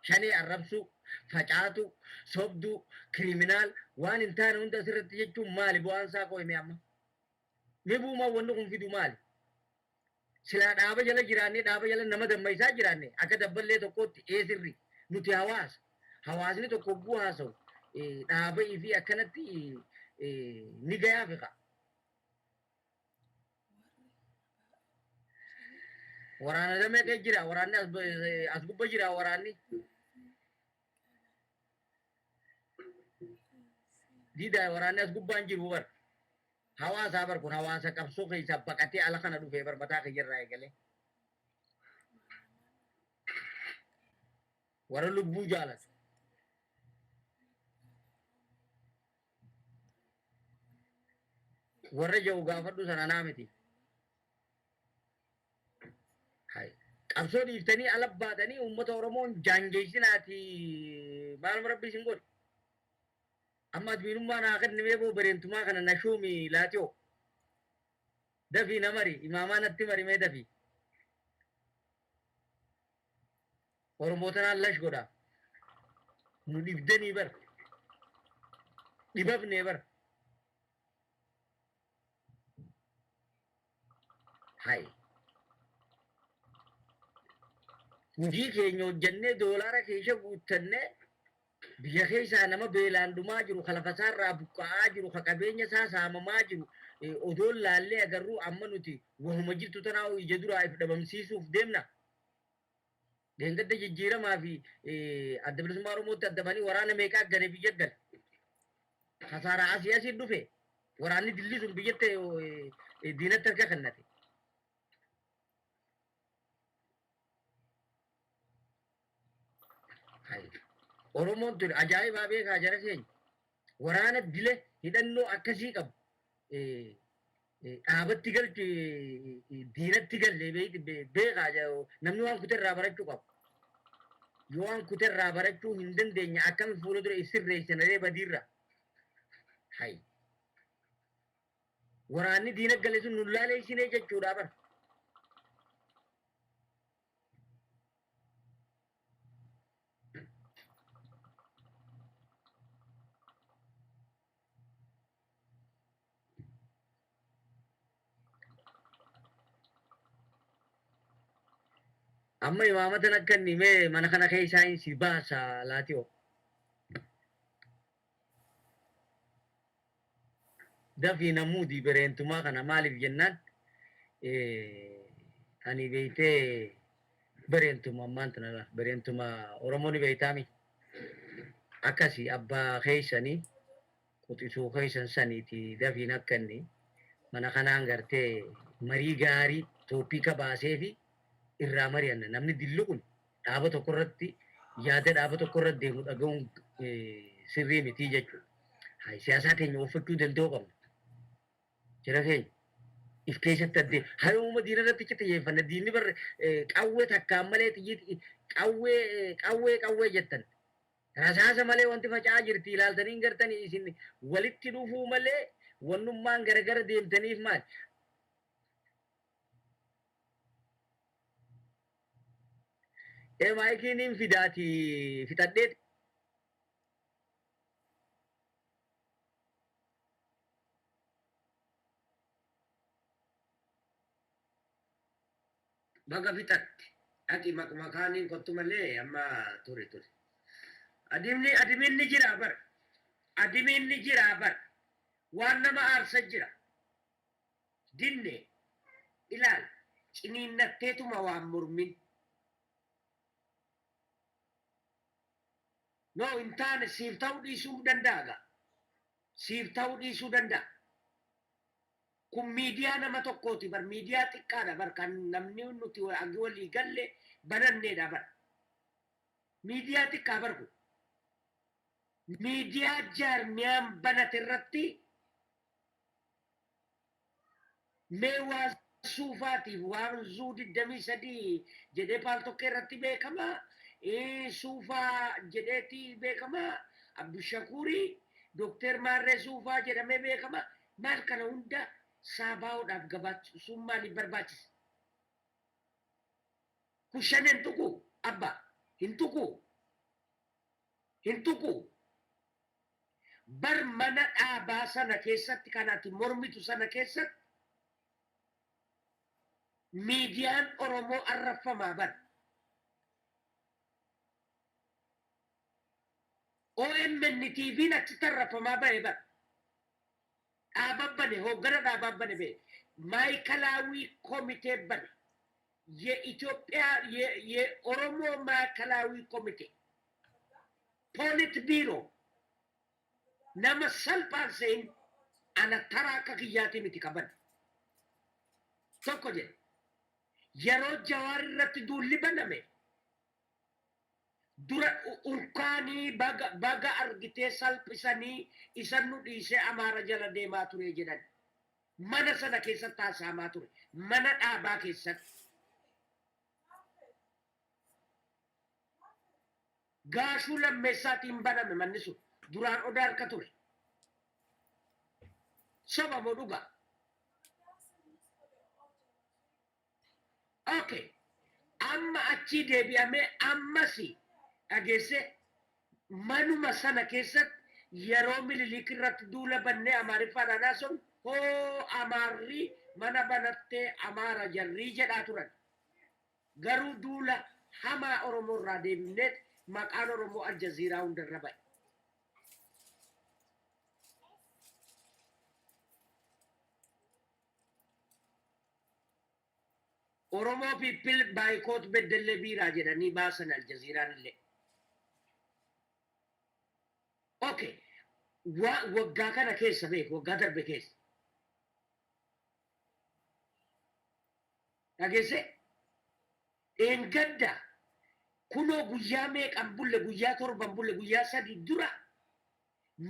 shanee arrabsuu, facaatuu, sobduu, kiriminaal waan hin taane hunda asirratti jechuun maali bu'aan isaa qoy mee amma? Mee bu'umaan wanni kun fidu maali? Silaa dhaaba jala jiraannee dhaaba jala nama dammaysaa jiraanne akka dabballee tokkootti ee sirri nuti hawaasa. Hawaasni tokko hogguu haasawu dhaaba ifii akkanatti ni gayaafi kaa. Waraana damee kee jira waraanni as gubba jira waraanni. Diida waraanni as gubbaan jiru bar. Hawaasaa bar kun hawaasa qabsoo keessaa baqatee ala kana dhufee bar mataa kiyyarraa eegalee. Warra lubbuu jaalatu. Warra ja'u gaafadhu sana naa miti. Hay. Qabsoo dhiiftanii ala baatanii uummata Oromoon jaanjeessinaati maaluma rabbi isin godhe. Amma admiinummaa naa kennimee boo bareentumaa kana na shuumi laatiyoo. Dafii na mari imaamaa natti mari mee dafii. Oromoo tanaan lash godha. Nu dhibdanii bar. Dhibabnee bar. Hay. Hojii keenya hojjannee doolaara keessa guuttannee biyya keessaa nama beelaan dhumaa jiru, ka lafa isaarraa buqqa'aa jiru, ka qabeenya isaa saamamaa jiru odoon laallee agarruu amma nuti wahuma jirtu tanaa ija duraa if dhabamsiisuuf deemna. Dheengadda jijjiiramaa fi Adda Bilisummaa Oromootti adda banii waraana meeqaa gane biyya gale. Kasaaraa asii asii dhufe waraanni dilli sun biyyatti diinatti harka kennate. Hayi. Oromoon tun ajaa'ibaa beekaa jara keenya. Waraana dila hidhannoo akkasii qabu dhaabatti galche diinatti galle beekaa namni waan kuterraa barachuu qaba. Yoo waan kuterraa barachuu hin dandeenye akkami fuula dura sirreessanaree badiirra. Hayi. Waraanni diina gale sun nun laaleessinee jechuudha bara. Amma imaamatan akka inni mee mana kana keessaa hin si baasa laatiyoo. Dafii na muudi bereentumaa kana maaliif jennaan ani beeytee bereentuma ammaan tana laal bereentuma Oromoo ni beeytaami akkasi abbaa keeysanii quxisuu keeysan saniiti dafiin akka inni mana kanaan gartee marii gaarii topica baaseefi irraa mari'anna namni dilli kun dhaaba tokko irratti yaada dhaaba tokko irra deemu dhaga'uun sirrii mitii jechuudha. Hayi siyaasaa keenya ooffachuu danda'uu qabna. Jara keenya if keessatti addee hayooma diina irratti achi xiyyeeffanna diinni barre qawwee takkaan malee xiyyiit qawwee qawwee qawwee jettan. Rasaasa malee wanti faca'aa jirti ilaaltanii hin gartanii isin walitti dhufuu malee wannummaan garagara deemtaniif maali? Ee maayikii niin fidaati fixadhee. Baga fixatte. Dhaqi maquma kaaniin kottu malee amma ture ture. Adimni adimiin ni jira bar. Adimiin ni jira bar. Waan nama aarsa jira. Dinne, ilaal, ciniinnatteetuma waan mormin. No, hin taane siif ta'uu dhiisuu danda'a gaa. Siif ta'uu dhiisuu danda'a. Kun miidiyaa nama tokkooti bar, miidiyaa xiqqaadha bar kan namni nuti hagi walii galle bananneedha bar. Miidiyaa xiqqaa bar kun. Miidiyaa jaarmiyaan banate irratti Mee waan suufaatiif waan zuu 23 jedhee paaltokkee irratti beekama. Suufaa jedheeti beekama. Abdushakuurii Dookter Maarree Suufaa jedhamee beekama. Maal kana hunda saabaa'oodhaaf gabaasuun maaliif barbaachisa? Kun shanee hin tuquu abba hin tuquu hin tuquu. Bar mana dhaabaa sana keessatti kan ati mormitu sana keessatti miidiyaan Oromoo arrabfamaa bar. OMN TVn achitti arrabfamaa bahe bar. Dhaaba bane, hooggana dhaabaa bane bee. Maayikalaawii komitee bane. የኢትዮጵያ የኦሮሞ ማዕከላዊ ኮሚቴ ፖሊት ቢሮ nama salphaan se'in ana taraa akka kiyyaatii miti qaban. Tokko jedhe. Yeroo Jawaar irratti duulli baname dura urkaanii baga baga argitee salphisanii isan nu dhiisee Amaara jala deemaa ture jedhan. Mana sana keessatti haasa'amaa ture. Mana dhaabaa keessatti. Gaashuu Lammeessaatiin baname manni sun. Duraan Odaa harka ture. Soba moo dhugaa? Okay. Amma achii deebi'amee ammas dhageessee manuma sana keessatti yeroo Mililik irratti duula bannee Amaariffaadhaan haasofnu hoo Amaarri mana banattee Amaara jarrii jedhaa turan. Garuu duula hamaa Oromoo irraa deebifneet maqaan Oromoo Aljaziiraa hundarra ba'e. Oromoo people boycott Beddellee Biiraa jedhanii baasan Aljaziiraan illee. Okay. Waggaa kana keessa beeku, waggaa darbe keessa. Dhageesse? Dheengadda Kunoo guyyaa meeqan bulle, guyyaa 7n bulle, guyyaa 3 dura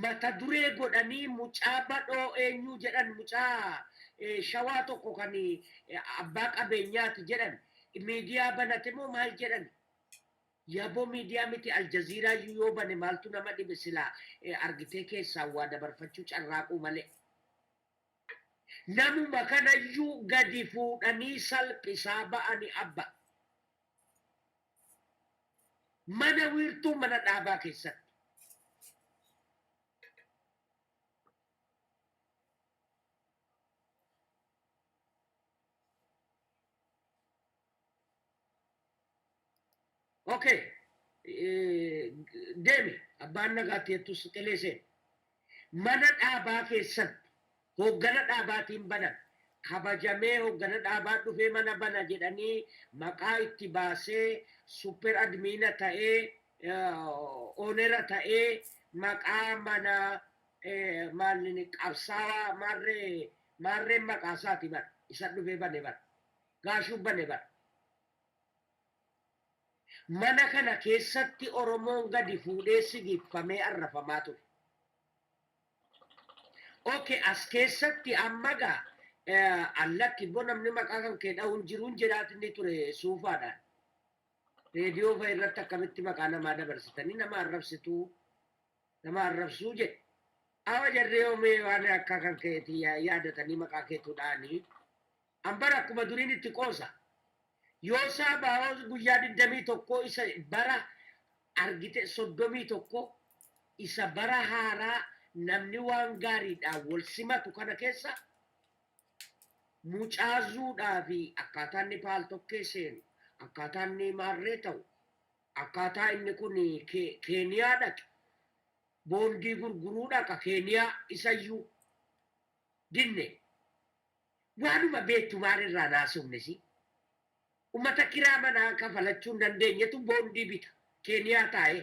mata duree godhanii mucaa Badhoo eenyuu jedhan, mucaa Shawaa tokko kan abbaa qabeenyaati jedhan, miidiyaa banate moo maal jedhan. Yaboo miidiyaa miti, Aljaziiraa iyyuu yoo bane maaltu nama dhibe silaa argitee keessaan waa dabarfachuu carraaquu malee. Namuma kanayyuu gadi fuudhanii salphisaa ba'ani abba. Mana wiirtuu mana dhaabaa keessatti. Okay. Deemi abbaan nagaatti jettus qilee seeni. Mana dhaabaa keessatti hooggana dhaabaatiin banan, kabajamee hooggana dhaabaa dhufee mana bana jedhanii maqaa itti baasee, super admiina ta'ee, oonera ta'ee, maqaa mana maalini qabsaawaa maarree maarreen maqaa isaati bara isa dhufee bane, bara Gaashuu bane bara. Mana kana keessatti Oromoon gadi fuudhee sigigfamee arrafamaa ture. Okay, as keessatti amma gaa allakki immoo namni maqaa kan kee dha'uun jiruun jedhaati inni ture suufaadhaan. Reediyoo fa'a irratti akkamitti maqaa namaa dabarsitanii nama arrabsituu, nama arrabsuu jedhe. Awa jarree yoomee waan akka kan keetii yaadatanii maqaa keetuu dha'anii. An bara akkuma duriin itti qoosa. Yoo Saabaa'oo guyyaa 21 isa bara argite, 31 isa bara haaraa namni waan gaariidhaan wal simatu kana keessa mucaa zuudhaa fi akkaataa inni Paaltokkee seenu, akkaataa inni maarree ta'u, akkaataa inni kun Keeniyaa dhaqe, boondii gurguruu dhaqa Keeniyaa, isayyuu dinne. Waanuma beektu maalirraa naasofne si? Ummata kiraa manaa kafalachuu hin dandeenyetu boondii bita Keeniyaa taa'ee.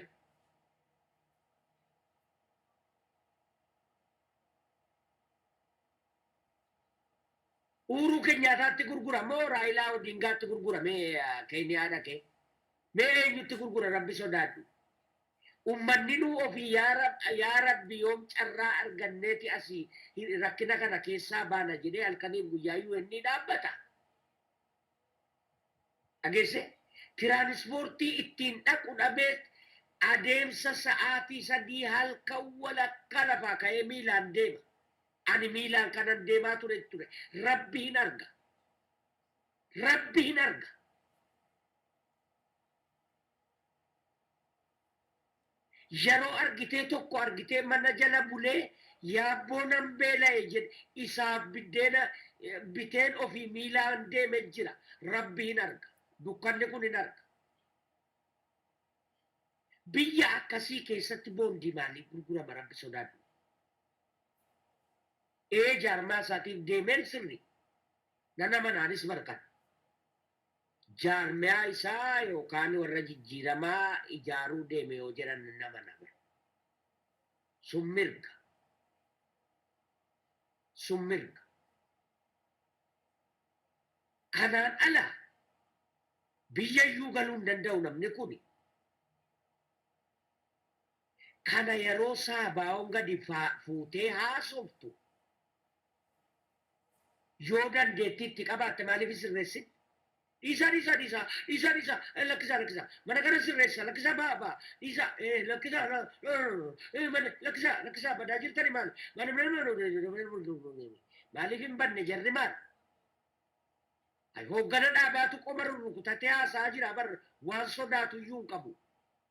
Uuruu Kenyaataatti gurgura moo Raayilaa Odingaatti gurgura mee Keeniyaa dhaqee? Mee eenyutti gurgura, Rabbi sodaadhu. Ummanninuu ofii yaa Rabbi yoom carraa arganneeti asii rakkina kana keessaa baana jedhee halkaniif guyyaa UN dhaabbata. Dhageessee? Tiraanispoortii ittiin dhaqu dhabee adeemsa sa'aatii 3 halkan walakkaa lafaa ka'ee miilaan deema. Ani miilaan kanan deemaa ture ture. Rabbi hin arga. Rabbi hin arga. Yeroo argitee tokko argitee mana jala bulee yaabboo nan beela'e jedhe isaaf biddeena biteen ofii miilaan deeme jira. Rabbi hin arga. Dukkanni kun hin arga. Biyya akkasii keessatti boondii maalii gurgurama, Rabbi sodaadhu. Ee, jaarmaa isaatiif deemeen sirri. Nan amana anis barkan. Jaarmiyaa isaa yookaan warra jijjiiramaa ijaaruu deeme yoo jedhan nan amana bara. Sun mirga. Sun mirga. Kanaan ala biyya iyyuu galuu hin danda'u namni kuni. Kana yeroo Saabaa'oon gadi fuutee haasoftu yoo dandeettii itti qabaatte maaliif hin sirreessin? Dhiisaa, dhiisaa, dhiisaa, dhiisaa, dhiisaa, lakkisaa, lakkisaa, mana kana sirreessaa, lakkisaa, ba'a, ba'a, dhiisaa, lakkisaa, mana lakkisaa, lakkisaa, badaa jirtani maal maaliif hin banne jarri maal? Ay, hooggana dhaabaatu qoma rurrukutatee haasa'aa jira bar, waan sodaatu iyyuu hin qabu.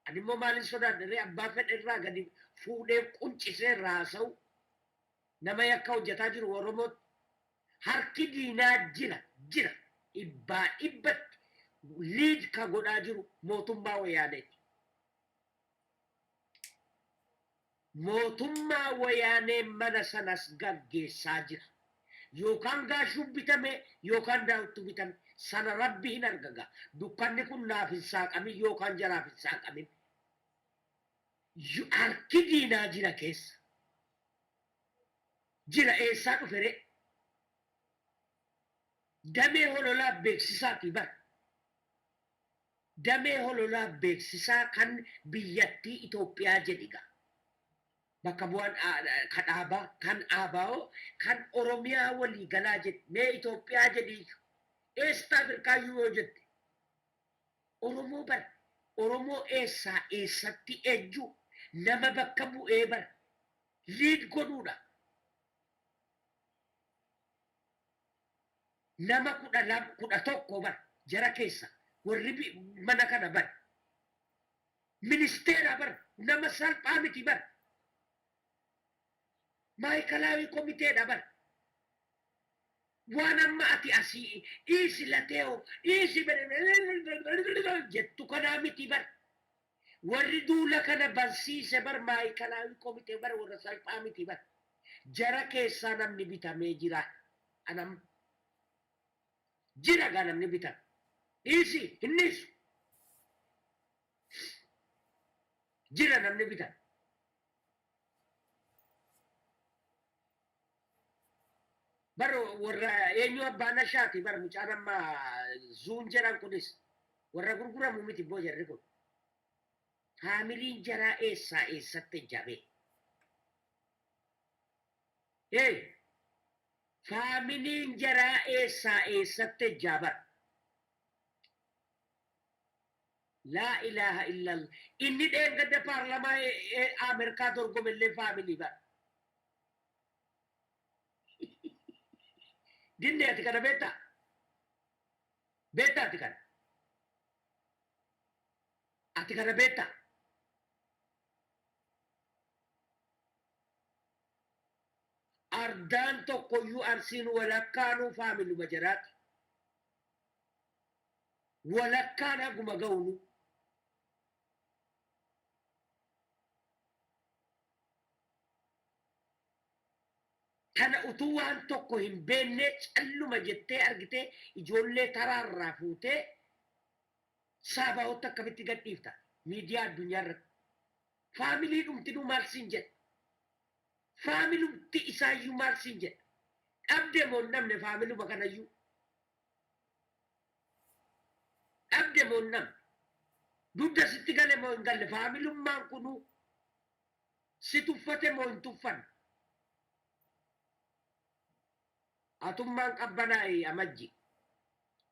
Ani immoo maalin sodaadha ree, abbaa fedhe irraa gadi fuudhee quncisee irraa haasa'u? Nama yakka hojjetaa jiru Oromootti harki diinaa jira, jira dhibbaa dhibbatti liid ka godhaa jiru mootummaa Wayaaneeti. Mootummaa Wayaanee mana sanas gaggeessaa jira. Yookaan Gaashuu bitame yookaan Daawittu bitame, sana Rabbi hin arga gaa. Dukkanni kun naaf hin saaqamin yookaan jaraaf hin saaqamin. Harki diinaa jira keessa. Jira, eessaa dhufe ree? Damee hololaaf beeksisaatii bara. Damee hololaa beeksisaa kan biyyattii Itoophiyaa jedhiga. Bakka bu'aan kan dhaabaa kan ABO kan Oromiyaa waliigalaa jedhi, mee Itoophiyaa jedhi, East Afrikaayyuu yoo jette, Oromoo bara Oromoo eessaa eessatti ejju nama bakka bu'ee bara lead godhuudha. Nama 12, 11 bara jara keessa warri mana kana bara ministeera bara nama salphaa miti bara maayikalaawii komiteedha bara. Waan amma ati asii dhiisi latee'o dhiisi jettu kanaa miti bara. Warri duula kana bansiise bar maayikalaawii komitee bara warra salphaa miti bara. Jara keessaa namni bitamee jira. Anam jira gaa namni bitame. Dhiisi hin dhiisu. Jira namni bitame. Bar warra eenyu abbaa nashaati bar mucaan amma zuun jedhan kunis warra gurguramu miti boo jarri kun. Faamiliin jaraa eessaa eessatti ejjabee. Ee, faamiliin jaraa eessaa eessatti ejjaa bar. Laa ilaaha illallah. Inni dheengadda paarlamaa Ameerikaa dorgomellee faamilii bar. Dinne, ati kana beektaa? Beektaa ati kana? Ati kana beektaa? Ardaan tokkoyyuu Arsiin walakkaanuu faamiluma jaraati. Walakkaan haguma ga'unu. Kana utuu waan tokko hin beekne calluma jettee argitee ijoollee taraarraa fuutee saabaa'otti akkamitti gadhiifta miidiyaa addunyaa irratti? Faamilii dhumtinuu maal siin jedha? Faamilumti isaayyuu maal siin jedha? Dhabde moo hin dhabne faamiluma kanayyuu? Dhabde moo hin dhabne? Dugda sitti gale moo hin galle? Faamilummaan kunuu si tuffate moo hin tuffanne? Atummaan qabbanaa'i, Amajji.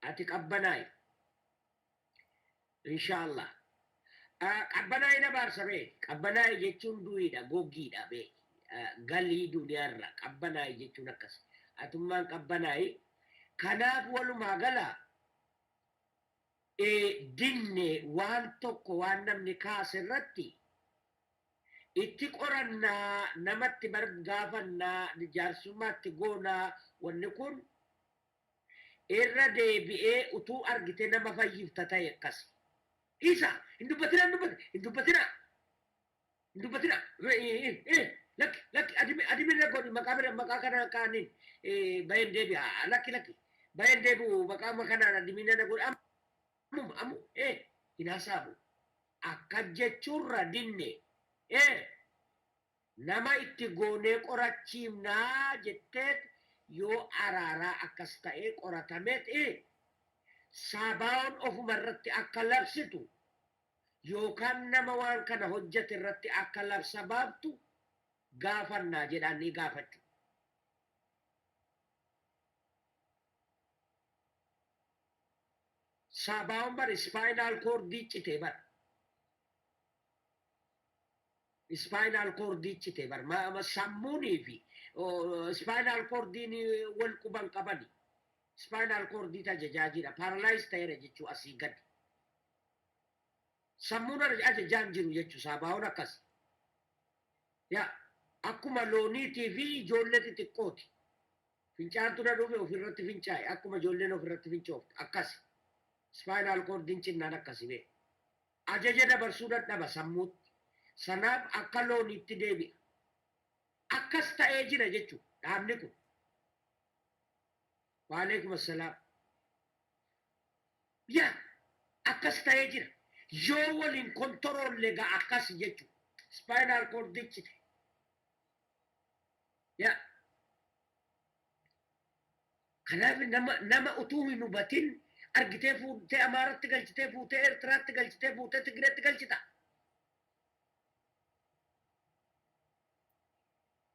Ati qabbanaa'i. Inshaallah. Qabbanaa'i na baarsa bee. Qabbanaa'i jechuun du'iidha, goggiidha bee. Galii duniyaarra qabbanaa'i jechuun akkas. Atummaan qabbanaa'i. Kanaaf walumaa gala dinne waan tokko waan namni kaase irratti itti qorannaa, namatti bar gaafannaa, jaarsummaatti goonaa. Wanni kun irra deebi'ee utuu argite nama fayyifta ta'e akkasi. Dhiisa, hin dubbatina, hin dubbatina, hin dubbatina, hin dubbatina. Lakki, lakki, adimirra godhi, maqaa bira, maqaa kana kaaniin baheen deebi'a. Lakki, lakki, baheen deebi'u, maqaa kanaan adimina na godhi ammuma ammu hin hasaabu. Akka jechuurra dinne nama itti goonee qorachiifnaa jetteet yoo araaraa akkas ta'ee qoratameet saabaa'oon ofuma irratti akka labsitu yookaan nama waan kana hojjete irratti akka labsa baaftu gaafannaa jedhaan ni gaafachu. Saabaa'oon bar spinal cordii cite bar. Spinal cordii cite bar, sammuunii fi spinal cordiin wal quban qabani. Spinal cordii ajajaa jira. Paralyze ta'eera jechuu asii gadi. Sammuun ajajaan jiru jechuu saabaa'oon akkas. Yaa, akkuma looniitii fi ijoollee xixiqqooti. Fincaantu na dhufe, ofirratti fincaa'e, akkuma ijoolleen ofirratti fincooftu akkas. Spinal cordiin cinnaan akkasi bee. Ajaja dabarsuu dadhaba sammuutti. Sanaaf akka looniitti deebi'a. Akkas ta'ee jira jechuudha dhaabni kun. Waalaikum assalaam. Yaa, akkas ta'ee jira. Yoo waliin kontoroolle gaa akkas jechuudha. Spinal cordiin cite. Yaa. Kanaaf nama utuu hin hubatin Argitee fuutee Amaaratti galchitee, fuutee Eertiraatti galchitee, fuutee Tigireetti galchita.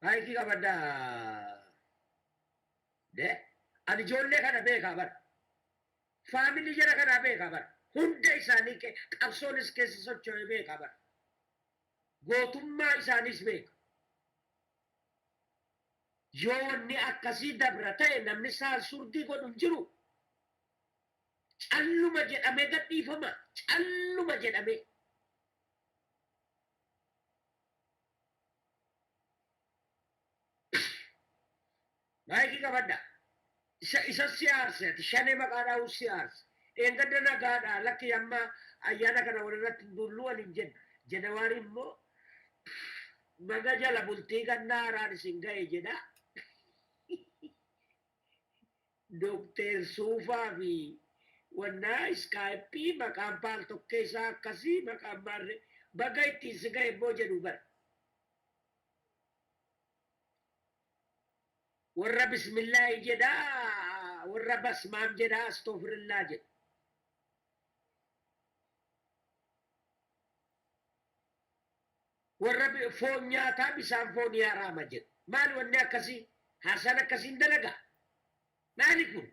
Maayikii qabaddaa. De ani ijoollee kana beekaa bara. Faamilii jara kanaa beekaa bara. Hunda isaanii qabsoonis keessa socho'ee beekaa bara. Gootummaa isaaniis beeka. Yoo wanni akkasii dabra ta'e, namni saansurdii godhu hin jiru. Calluma jedhamee gadhiifama. Calluma jedhamee. Maayikii qabadha. Isa si aarse, ati Shanee maqaa dhaa'uu si aarse. Dheengadda nagaadha, lakki amma ayyaana kana walirratti dulluu ani hin jennu. January immoo baga jala bultii gannaa haaraan isin ga'e jedha. Dookteer Suufaa fi wannaa Skype maqaan paal tokkee isaa akkasii, maqaan maarree baga ittiin si ga'e immoo jedhu bara. Warra bismillaahi jedha, warra basmaam jedha, astoofirillaa jedha. Warra foon nyaataa bisaan foonii haraama jedha. Maali wanni akkasii? Haasaan akkasiin dalagaa? Maali kun?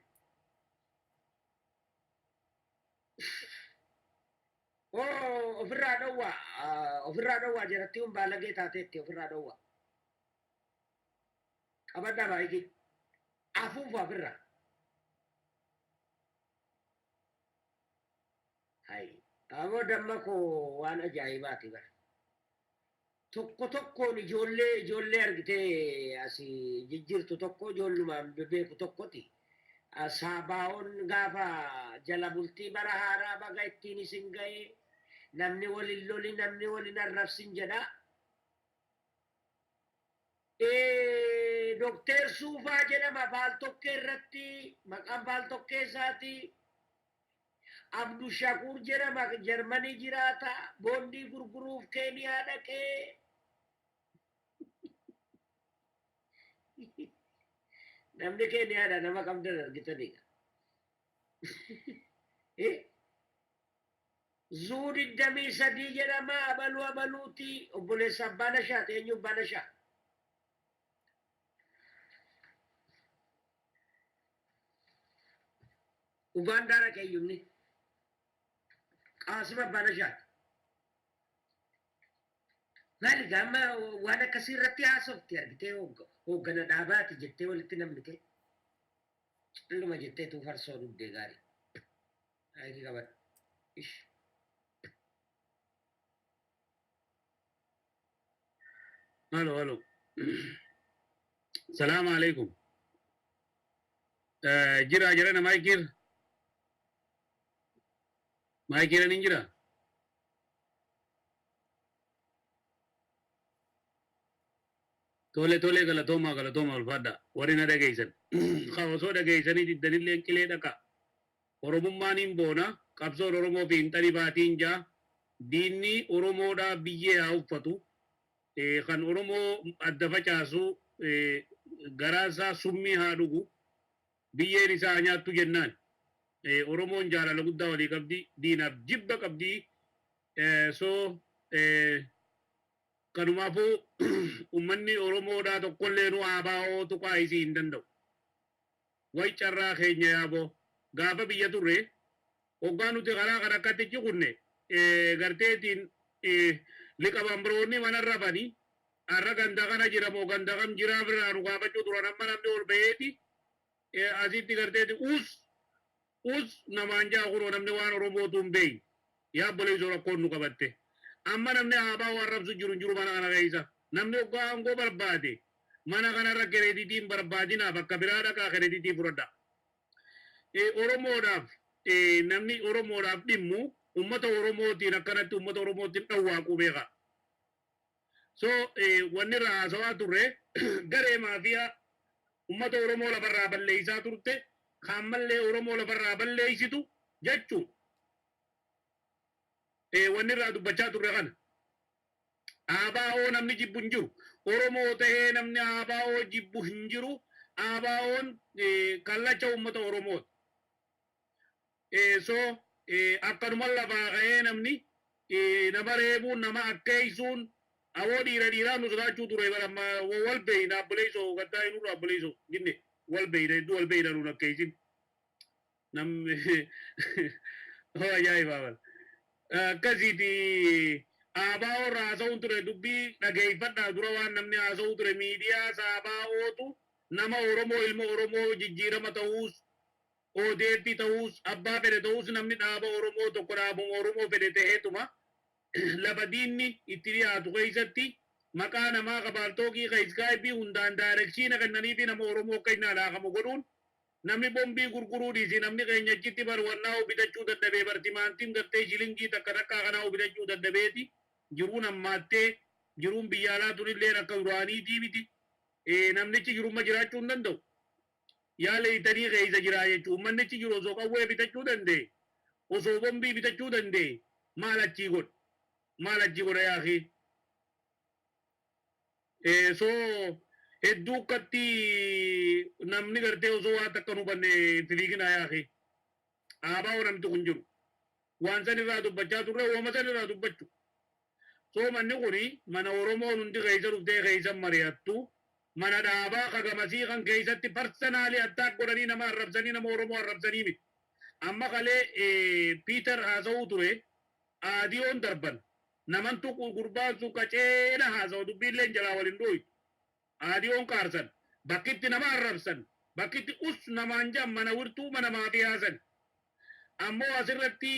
Oo, ofirraa dhowwaa, ofirraa dhowwaa, jedhatti kun baalagee taateetti, ofirraa dhowwaa. Qabadhaa maayikii. Afuufa ofirraa. Hai. Aboo damma koo, waan ajaa'ibaati bara. Tokko tokkoon ijoollee argitee asii jijjiirtu tokko ijoollumaan beeku tokkoti. Saabaa'oon gaafa jala bultii bara haaraa baga ittiin isin ga'e, namni walin loli, namni walin arrabsin jedha. Dokteer Suufaa jedhama Paltalk irratti, maqaan Paltalk isaati. Abdu Shakuur jedhama, Jarmanii jiraata, boondii gurguruuf Keeniyaa dhaqee. Namni Keeniyaadha nama qabdan argitaniidha. Zuu 23 jedhama, abaluu abaluuti, obboleessa abbaa nashaati. Eenyu abbaa nashaa? Ugaandaa dhaqee iyyumni. Qaasim abbaa nashaati. Maali gaama waan akkasii irratti haasofti argitee, hooggana dhaabaati jettee walitti namnite. Calluma jettee tuu farsoo dhugdee gaarii. Maayikii qabadhu. Ish. Halo, halo. Salaam alaikum. Jira jira na maayikir. Maayikiran hin jira. Tole tole, galatooma galatooma, ulfaadha. Warri na dhageessan. Ka osoo dhageessanii diddanillee qilee dhaqa. Oromummaan hin boona. Qabsoon Oromoo fi hin xani baatiin jaa. Diinni Oromoodhaa biyyee haa uffatu. Kan Oromoo adda facaasu garaasaa summii haa dhugu. Biyyeen isaa haa nyaattu jennaan. Oromoon jaalala guddaa walii qabdi. Diinaaf jibba qabdi. So kanumaafuu uummanni Oromoodhaa tokkollee nu ABO tuqaa isii hin danda'u. Way carraa keenya yaaboo, gaafa biyya turre hoggaa nuti karaa kana akkatti ciqunne garteetiin liqa bambiroonni mana rafanii har'a ganda kana jira moo ganda kam jiraa birraa nu gaafachuu turan. Amma namni ol baheeti asitti garteeti us us namaan jaa. Kunoo namni waan Oromootu hin beeyne yaa obboleessoo, rakkoon nu qabatte. Amma namni ABO arrabsu jiru hin jiru mana kana keessa. Namni hoggaa aangoo barbaade mana kanarra credit barbaadinaa, bakka biraa dhaqaa credit fudhadha. Oromoodhaaf namni Oromoodhaaf dhimmu ummata Oromootiin akkanatti ummata Oromootiin dhawwaaquu beeka. So wanni irraa haasawaa turre garee maafiyaa ummata Oromoo lafarraa balleeysaa turte, kaammallee Oromoo lafarraa balleeysitu jechuudha. Wanni irraa dubbachaa turre kana. ABO namni jibbu hin jiru. Oromoo tahee namni ABO jibbu hin jiru. ABO'n kallacha uummata Oromooti. So akkanuma lafaa ka'ee namni nama reebuun nama akkeessuun awoo dhiira dhiiraa nu sodaachuu ture bara amma wal beeyna abboleessoo gaddaa hin nurra abboleessoo ginne wal beeyna hedduu wal beeyna nuun akkeessin namni hoo ajaa'ibaa bara. Akkasiiti ABO irraa haasa'uun ture dubbii dhageeffadhaa dura waan namni haasa'uu ture miidiyaa saabaa'ootu nama Oromoo ilma Oromoo jijjiirama ta'uus ODF ta'uus abbaa fedhe ta'uus namni dhaaba Oromoo tokko dhaabuma Oromoo fedhe ta'eetuma lafa diinni itti dhiyaatu keessatti maqaa namaa kabaaltookii ka Skype hundaan direction kennanii fi nama Oromoo akka inni alaakamu godhuun namni bombii gurguruu dhiisi namni keenya achitti bar wannaa bitachuu dadhabee bar timaantiin gartee shilingii takka takkaa kanaa bitachuu dadhabeeti jiruun hammaattee jiruun biyya alaa tunilleen akka duraaniitii miti namnichi jirumma jiraachuu hin danda'u. Yaa leeytanii keessa jiraa jechuun uummannichi jiru osoo qawwee bitachuu danda'e osoo bombii bitachuu danda'e maal achii godha maal achii godha yaakii. So hedduu akkatti namni gartee osoo waan takka nu hubanne fiiginaa yaakii. ABO namti kun jiru. Waan san irraa dubbachaa turre uuma san irraa dubbachu. So manni kuni mana Oromoon hundi keessa dhuftee keessa mari'attu mana dhaabaa kagamasii kan keessatti personally attack godhanii nama arrabsanii nama Oromoo arrabsanii miti. Amma kalee Piiter haasa'uu ture aadiyoon darban namantu gurbaan sun qaceela haasa'u dubbiillee jalaa waliin dhooytu. Aadiyoon qaarsan bakkitti nama arrabsan bakkitti us namaan jaan mana wirtuu mana maafii haasan. Ammoo asirratti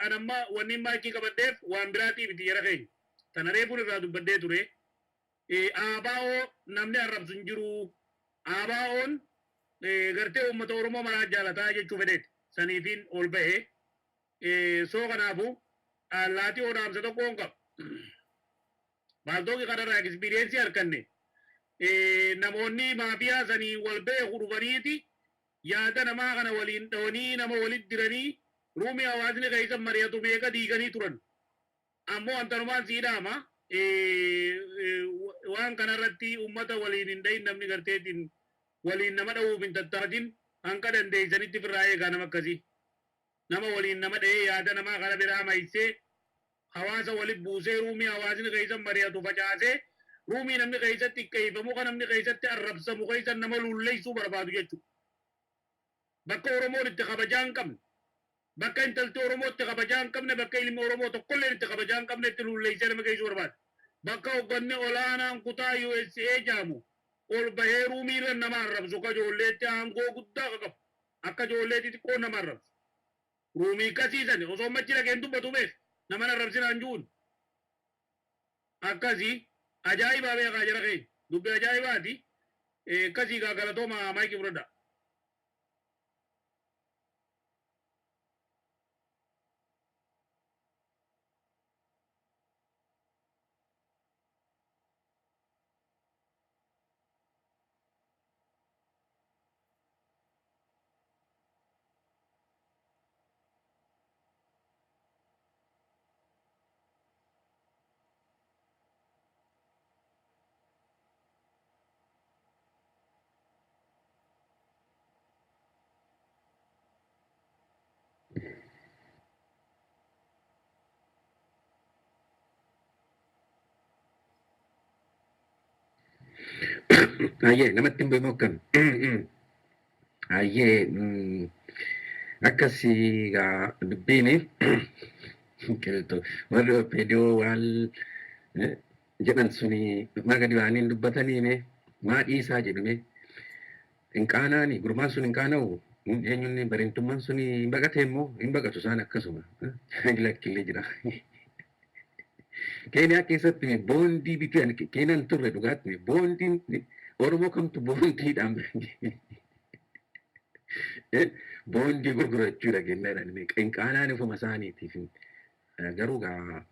anamma wanni maayikii qabadheef waan biraatii miti jara keenya. Tana reefuun irraa dubbadhee ture. ABO namni arrabsu hin jiru. ABO'n gartee uummata Oromoo maraa jaalataa jechuu fedheeti. Saniifiin ol bahee. So kanaafuu laatii odaamsa tokko hin qabu. Baaltooki kanarraa experience harkanne. Namoonni maafiyaa sanii wal beeku dhufaniiti yaada namaa kana waliin dhawanii nama walitti diranii ruumii hawaasni keessa mari'atu meeqa diiganii turan. Ammoo antanumaan sii dhaama waan kanarratti uummata waliin hin dhahin namni garteetiin waliin nama dha'uuf hin tattaatin hanqa dandeessanitti firraa eegaa nama akkasii. Nama waliin nama dha'ee yaada namaa kana biraa maysee hawaasa walit buusee ruumii hawaasni keessa mari'atu facaasee ruumii namni keessatti xiqqeeffamu kan namni keessatti arrabsamu keessa nama lulleessuu barbaadu jechuudha. Bakka Oromoon itti kabajaa hin qabne, bakka intalti Oromoo itti kabajaa hin qabne, bakka ilmi Oromoo tokkollee itti kabajaa hin qabne itti lulleessee nama geessuu barbaada. Bakka hoogganni olaanaan kutaa USA jaamu ol bahee ruumiirra nama arrabsu akka ijoolleetti aangoo guddaa qabu. Akka ijoollee xixiqqoo nama arrabsu. Ruumii akkasiisan osoo machi dhaqeen dubbatu beek nama arrabsinaan juun. Akkasii ajaa'ibaa beekaa jara keenya. Dubbi ajaa'ibaati. Akkasii gaa galatooma maayikii fudhadhaa. Ayyee namatti hin beekamu akkam. Ayyee akkasii gaa dubbiin warri OPDO waan jedhan suni maa gadi ba'anii hin dubbataniine maa dhiisaa jedhume hin qaanaani gurbaan sun hin qaana'u eenyuun bareentummaan suni hin baqate immoo hin baqatu isaan akkasuma lakkillee jira. Keeniyaa keessatti boondii bituu Keeniyaan turre dhugaatti boondiin Oromoo kamtu boondiidhaan boondii gurgurachuudha kennaadhaan hin qaanaan ofuma isaaniitiif garuu gaa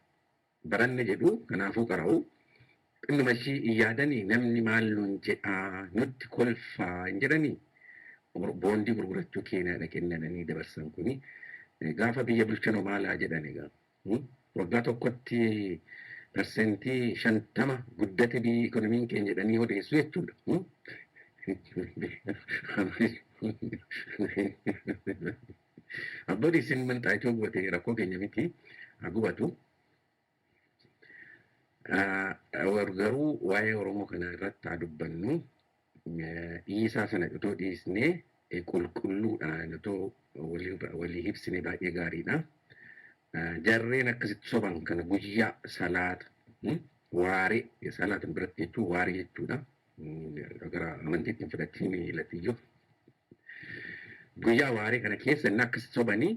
baranne jedhu kanaafuu qara'u xinnuma ishii hin yaadanii namni maal nuun jedhaa nutti kolfaa hin jedhanii boondii gurgurachuu Keeniyaadha kennanii dabarsan kuni gaafa biyya bulchanoo maalaa jedhan egaa waggaa tokkotti 50% guddate biyyi ikonomiin keenya jedhanii odeessu jechuudha. Abboon isin manxaayitoo gubate rakkoo keenya miti haa gubatu. Garuu waa'ee Oromoo kana irratti haa dubbannu. Dhiisaa sana otoo dhiisnee qulqulluudhaan otoo walii ibsine baay'ee gaariidha. Jarreen akkasitti soban kana guyyaa salaata waaree, salaata biratti jechuun waaree jechuudha. Gara amantiitti hin fudhatiin latiyyoo. Guyyaa waaree kana keessa inni akkasitti sobanii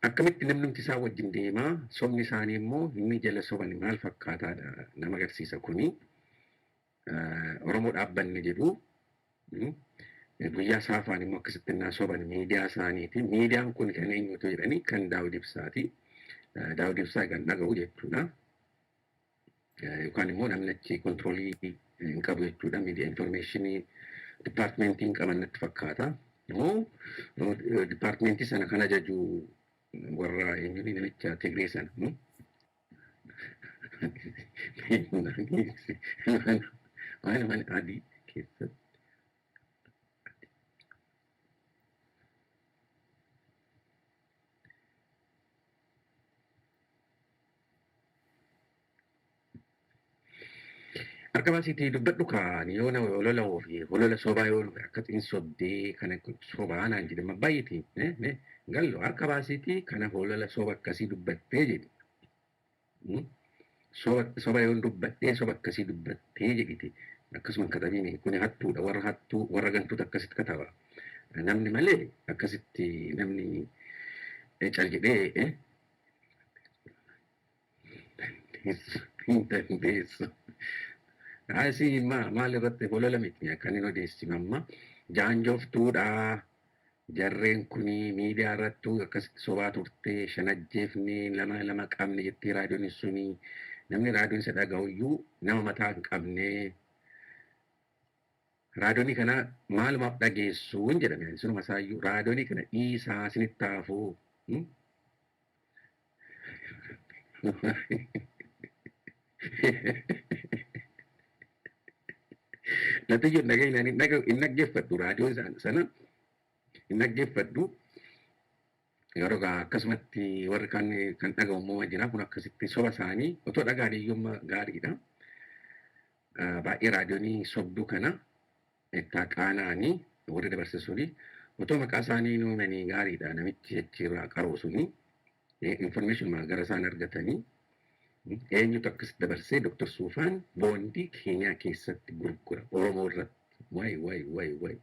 akkamitti namni isaa wajjin deemaa, sobni isaanii immoo inni jala soban maal fakkaataadha nama agarsiisa kuni. Oromoo dhaabbanne jedhu, guyyaa saafaan immoo akkasitti innaa soban miidiyaa isaaniiti. Miidiyaan kun kan eenyutu jedhanii kan Daawud Ibsaati. Daawud Ibsaa kan dhaga'u jechuudha. Yookaan immoo namni achi control hin qabu jechuudha. Miidiyaa information department hin qaban natti fakkaata. Immoo department sana kan ajaju warra eenyuun namicha Tigree sana. Waan adii keessatti. Harka baasiitii dubbadhu kaan yoo nama holola ofii holola sobaa yoo akka xiin sobdee kana sobaa naan jedhama baay'eetii gallo harka baasiitii kana holola soba akkasii dubbattee jedhi. Soba yoo dubbattee soba akkasii dubbattee jedhiti. Akkasuma katabiin kun hattuudha, warra hattuu, warra gantuutu akkasitti kataba. Namni malee akkasitti namni cal jedhee hin dandeessu. Asii maal irratti holola miti kan hin odeessinu amma jaanjooftuudha. Jarreen kuni miidiyaa irrattuu akkasitti sobaa turtee, shan ajjeefne, lama lama qabne jettee, raadiyoon suni namni raadiyoon isa dhaga'uyyuu nama mataa hin qabne. Raadiyoonii kana maalumaaf dhageessu hin jedhame, sunuma isaayyuu raadiyoonii kana dhiisaa isinitti haafuu. Natiyyoo dhaga'inaan hin dhaggeeffadhu, raadiyoo sana hin dhaggeeffadhu. Yeroo akkasumatti warri kan kan dhaga'u immoo jira, kun akkasitti soba isaanii otoo dhagaan iyyuu gaariidha. Baay'ee raadiyoonii sobduu kana itti qaana'anii warri dabarse suni otoo maqaa isaanii nuumanii gaariidha, namichi achirraa qaroo suni information gara isaan argatanii eenyutu akkasitti dabarsee Dr. Suufaan boondii Keeniyaa keessatti gurgura Oromoo irratti. Wayi wayi wayi wayi.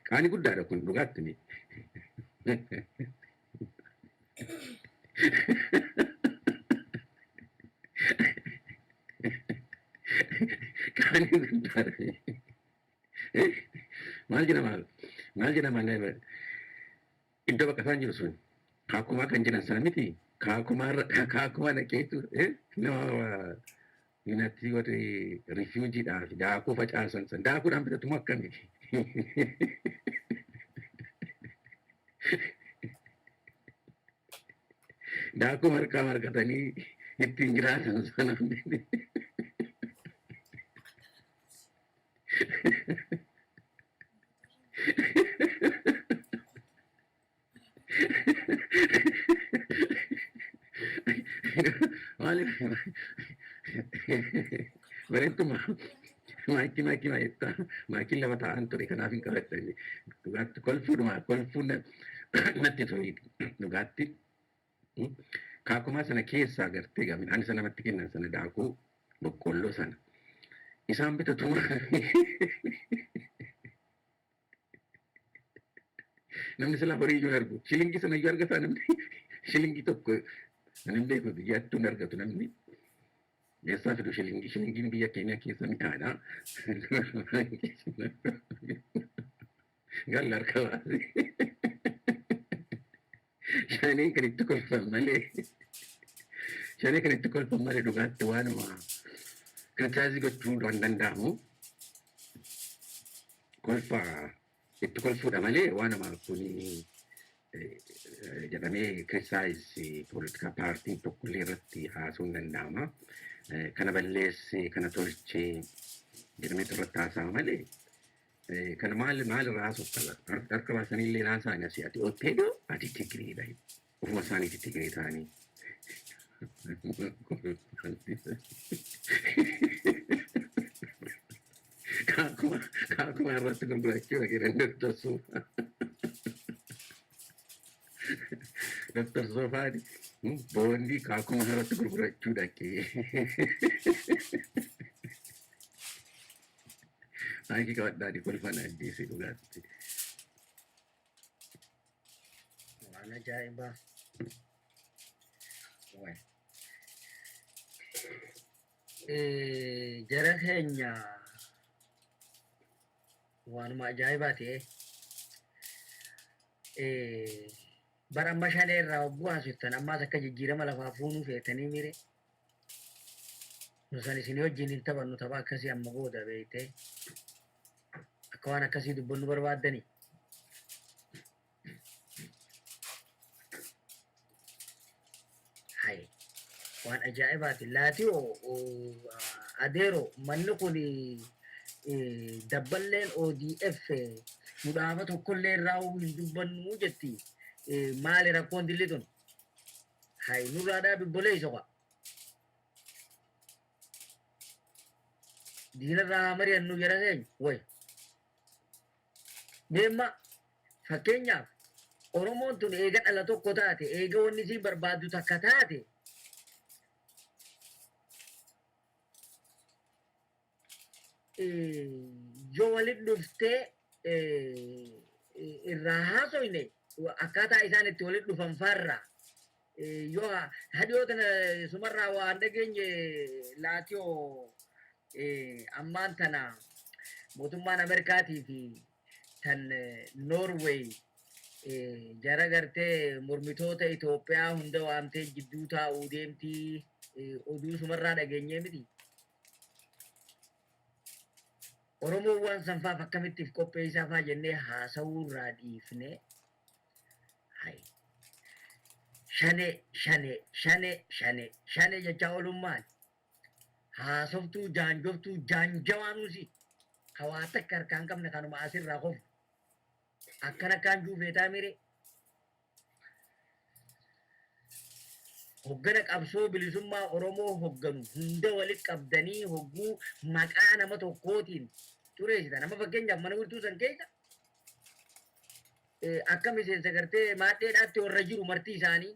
Qaanii guddaadha kun dhugaatti ni. Qaanii guddaadha. Maal jedhama? Maal jedhama? Iddoo bakka isaan jiru sun kaakumaa kan jiran sana miti. Kaakumaa dhaqeetu nama minatti warri refugee-dhaaf daakuu facaasan san daakuudhaan bitatu moo akkami? Daakuu marqaa marqatanii ittiin jiraatan sana. Maaliif bareettuma maayikii maayikii maayikii maayikiin lafa taa'an ture, kanaaf hin qabadhe. Dhugaatti kolfuudhuma kolfuun natti tole dhugaatti. Kaakumaa sana keessaa gartee gaa midhaan isa namatti kennan sana, daakuu boqqoolloo sana isaan bitatu. Namni silaa horii iyyuu hin argu. Shilingii sana iyyuu argataa namni? Shilingii tokko ani hin beeku, biyyattuu hin argatu namni. Eessaa fidu shilingii? Shilingiin biyya keenya keessa mi'aadha. Galla harka baase. Shaneen kan itti kolfan malee. Shanee kan itti kolfan malee dhugaatti waanuma criticize gochuun waan danda'amu. Kolfa itti kolfuudha malee waanuma kuni jedhamee criticize poolitikaa paartiin tokkollee irratti haasa'uun danda'ama. Kana balleesse, kana tolchee jedhameetu irratti haasa'ama malee. Kana maal maal irraa haasofta harka baasanii illee haasa'an asii ati Oteedoo ati Tigreedha. Ofuma isaaniiti Tigree ta'anii. Kaakuma kaakuma irratti gurgurachuu jedhan Dr. Suufaa. Dr. Suufaan boondii kaakuma irratti gurgurachuu dhaqee. Maayikii qabadhaa kolfan ajjeese dhugaatti. Waan ajaa'ibaa. Waay. Jara keenya waanuma ajaa'ibaa ta'e. Bara amma shanee irraa hogguu haasoftan ammaas akka jijjiirama lafaa fuunuu feetanii mire. Nu san isinii wajjin hin taphannu tapha akkasii amma booda beeytee. Akka waan akkasii dubbannu barbaaddanii. Hay. Waan ajaa'ibaati. Laatiyoo adeero manni kun dabballeen ODF nu dhaaba tokkollee irraa hin dubbannu jetti. Maali rakkoon dilli tun? Hay nurraa dhaabi obboleessa kwa. Diinarraa haa mari'annu jara keenya. Way. Meemma fakkeenyaaf Oromoon tun eega dhala tokko taate, eega wanni isiin barbaaddu takka taate, yoo walitti dhuftee irraa haasoyne akkaataa isaan itti walitti dhufan faarraa yoo hadhiyoo tana sumarraa waan dhageenye laatiyoo ammaan tana mootummaan Ameerikaatii fi tan Noorweey jara gartee mormitoota Itoophiyaa hunda waamtee jidduu taa'uu deemtii oduu sumarraa dhageenyee miti. Oromoon waan sanfaaf akkamittiif qopheessaa faa jennee haasawuu irraa dhiifnee hay shane shane shane shane shane jechaa ooluun maali? Haasoftuu jaanjoftuu jaanjawaanuusi ka waa takka harkaa hin qabne kanuma asirraa kofu akkana akkaan juufeetaa mire. Hoggana qabsoo bilisummaa Oromoo hogganu hunda walitti qabdanii hogguu maqaa nama tokkootiin xureessitan. Amma fakkeenyaaf mana wirtuu san keessa akka miseensa gartee maadheedhaatti warra jiru marti isaanii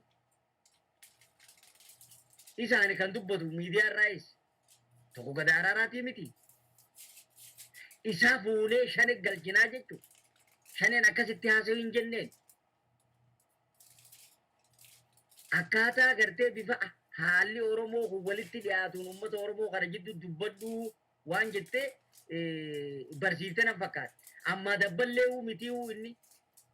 isaani kan dubbatu miidiyaa irraayis tokko gada araaraatii miti. Isaa fuunee shane galchinaa jechuudha. Shaneen akkasitti haasa'uu hin jenneen. Akkaataa gartee bifa haalli Oromoo kun walitti dhiyaatuun uummata Oromoo kana jidduu dubbadhuu waan jettee barsiifte nan fakkaata. Ammaa dabballeewuu mitiiwuu inni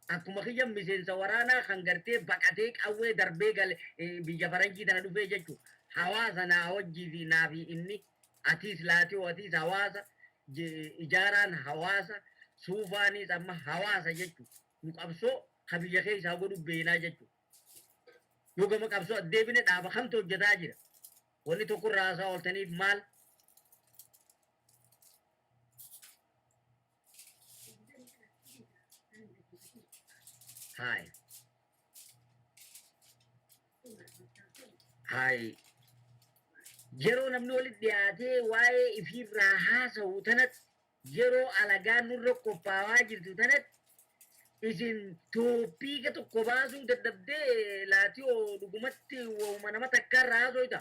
akkuma kiyya miseensa waraanaa kan gartee baqatee qawwee darbee gale biyya faranjii tana dhufee jechuudha. Hawaasa naa wajjii fi naa fi inni atiis laatiyoo atiis hawaasa ijaaraan hawaasa suufaaniis amma hawaasa jechuudha. Nu qabsoo ka biyya keessaa godhu beeknaa jechuudha. Yoo gama qabsoo addeebine dhaaba kamtu hojjetaa jira? Wanni tokko irraa haasaa ooltaniif maal? Haay. Haay. Yeroo namni walitti dhiyaatee waa'ee ifiirraa haasa'u tanatti yeroo alagaan nurra qophaawaa jirtu tanatti isin tooppiika tokko baasuu dadhabdee laatiyoo dhugumatti wahuma nama takkaarraa haasoyta.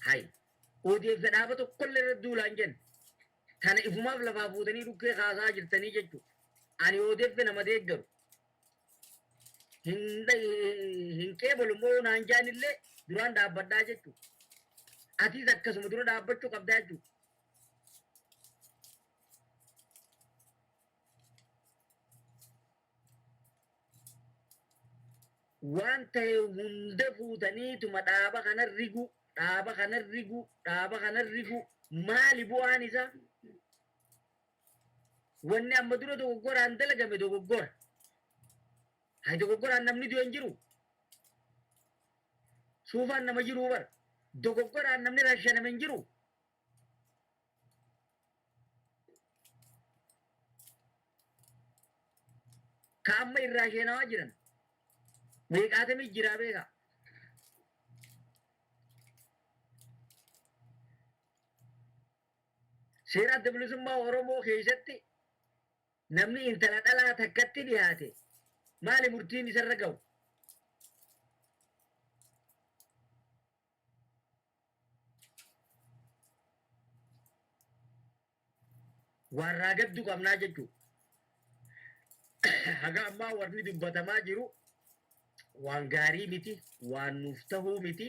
Hay. ODF dhaaba tokkollee irra duulaa hin jenne. Kana ifumaaf lafaa fuutanii dhukkee kaasaa jirtanii jechuudha. Ani ODF nama deeggaru. Hin qeebalu immoo naan jaanillee duraan dhaabbadhaa jechuudha. Atis akkasuma dura dhaabbachuu qabdaa jechuudha. Waan ta'e hunda fuutaniituma dhaaba kana rigu, dhaaba kana rigu, dhaaba kana rigu maali bu'aan isaa? Wanni amma dura dogoggoraan dalagame dogoggora. Hay dogoggoraan namni du'e hin jiru. Suufaan nama jiruu bara. Dogoggoraan namni rashaname hin jiru. Ka amma irraa sheenawaa jiran meeqaatamii jiraa beekaa? Seera Adda Bilisummaa Oromoo keessatti namni intala dhalaa takkatti dhiyaate maali murtiin isarra ga'u? Waan raagaddu qabnaa jechuudha. Haga ammaa warni dubbatamaa jiru waan gaarii miti, waan nuuf tahuu miti.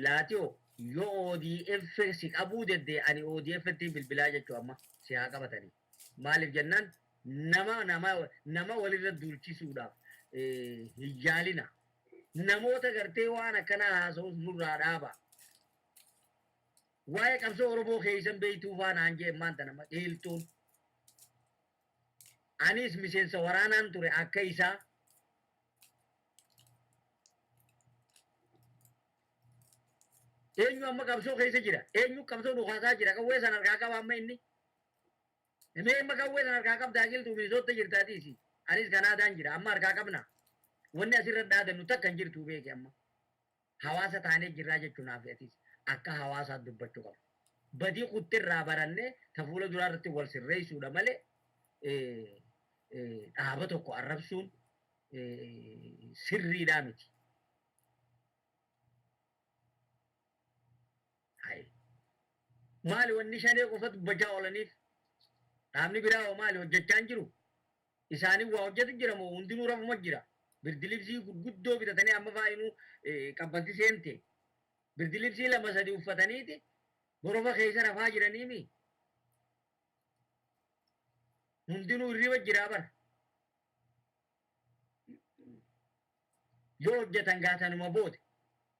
Laatiyoo yoo ODF si qabuu dedde ani ODF tti bilbilaa jechuu amma si haa qabatanii. Maaliif jennaan nama nama nama walirra duulchisuudhaaf hin yaalina. Namoota gartee waan akkanaa haasa'us nurraa dhaaba. Waa'ee qabsoo Oromoo keessan beektuu faa naan jee ammaan tana qiiltuun. Anis miseensa waraanaan ture akka isaa. Eenyu amma qabsoo keessa jira? Eenyu qabsoo dhukaasaa jira? Qawwee san harkaa qaba amma inni. Mee amma qawwee san harkaa qabdaa qilxuu Minisoota jirtaatiisi. Anis Kanaadaan jira. Amma harkaa qabna. Wanni asirra dhaadannu takka hin jirtu beeki amma. Hawaasa taanee jirraa jechuu naaf atis akka hawaasaat dubbachuu qabna. Badii kuttirraa barannee ta fuula duraa irratti wal sirreessuudha malee dhaaba tokko arrabsuun sirriidhaa miti. Hayi. Maali wanni shanee qofa dubbachaa oolaniif? Dhaabni biraa hoo maali hojjechaa hin jiru? Isaanii waa hojjetu jira moo hundinuu rafuma jira? Birdilibsii gurguddoo bitatanii amma faa inuu qabbanti seente. Birdilibsii lama sadi uffataniiti borofa keessa rafaa jiraniimi. Hundinuu hirriba jiraa bara. Yoo hojjetan gaatanuma booda.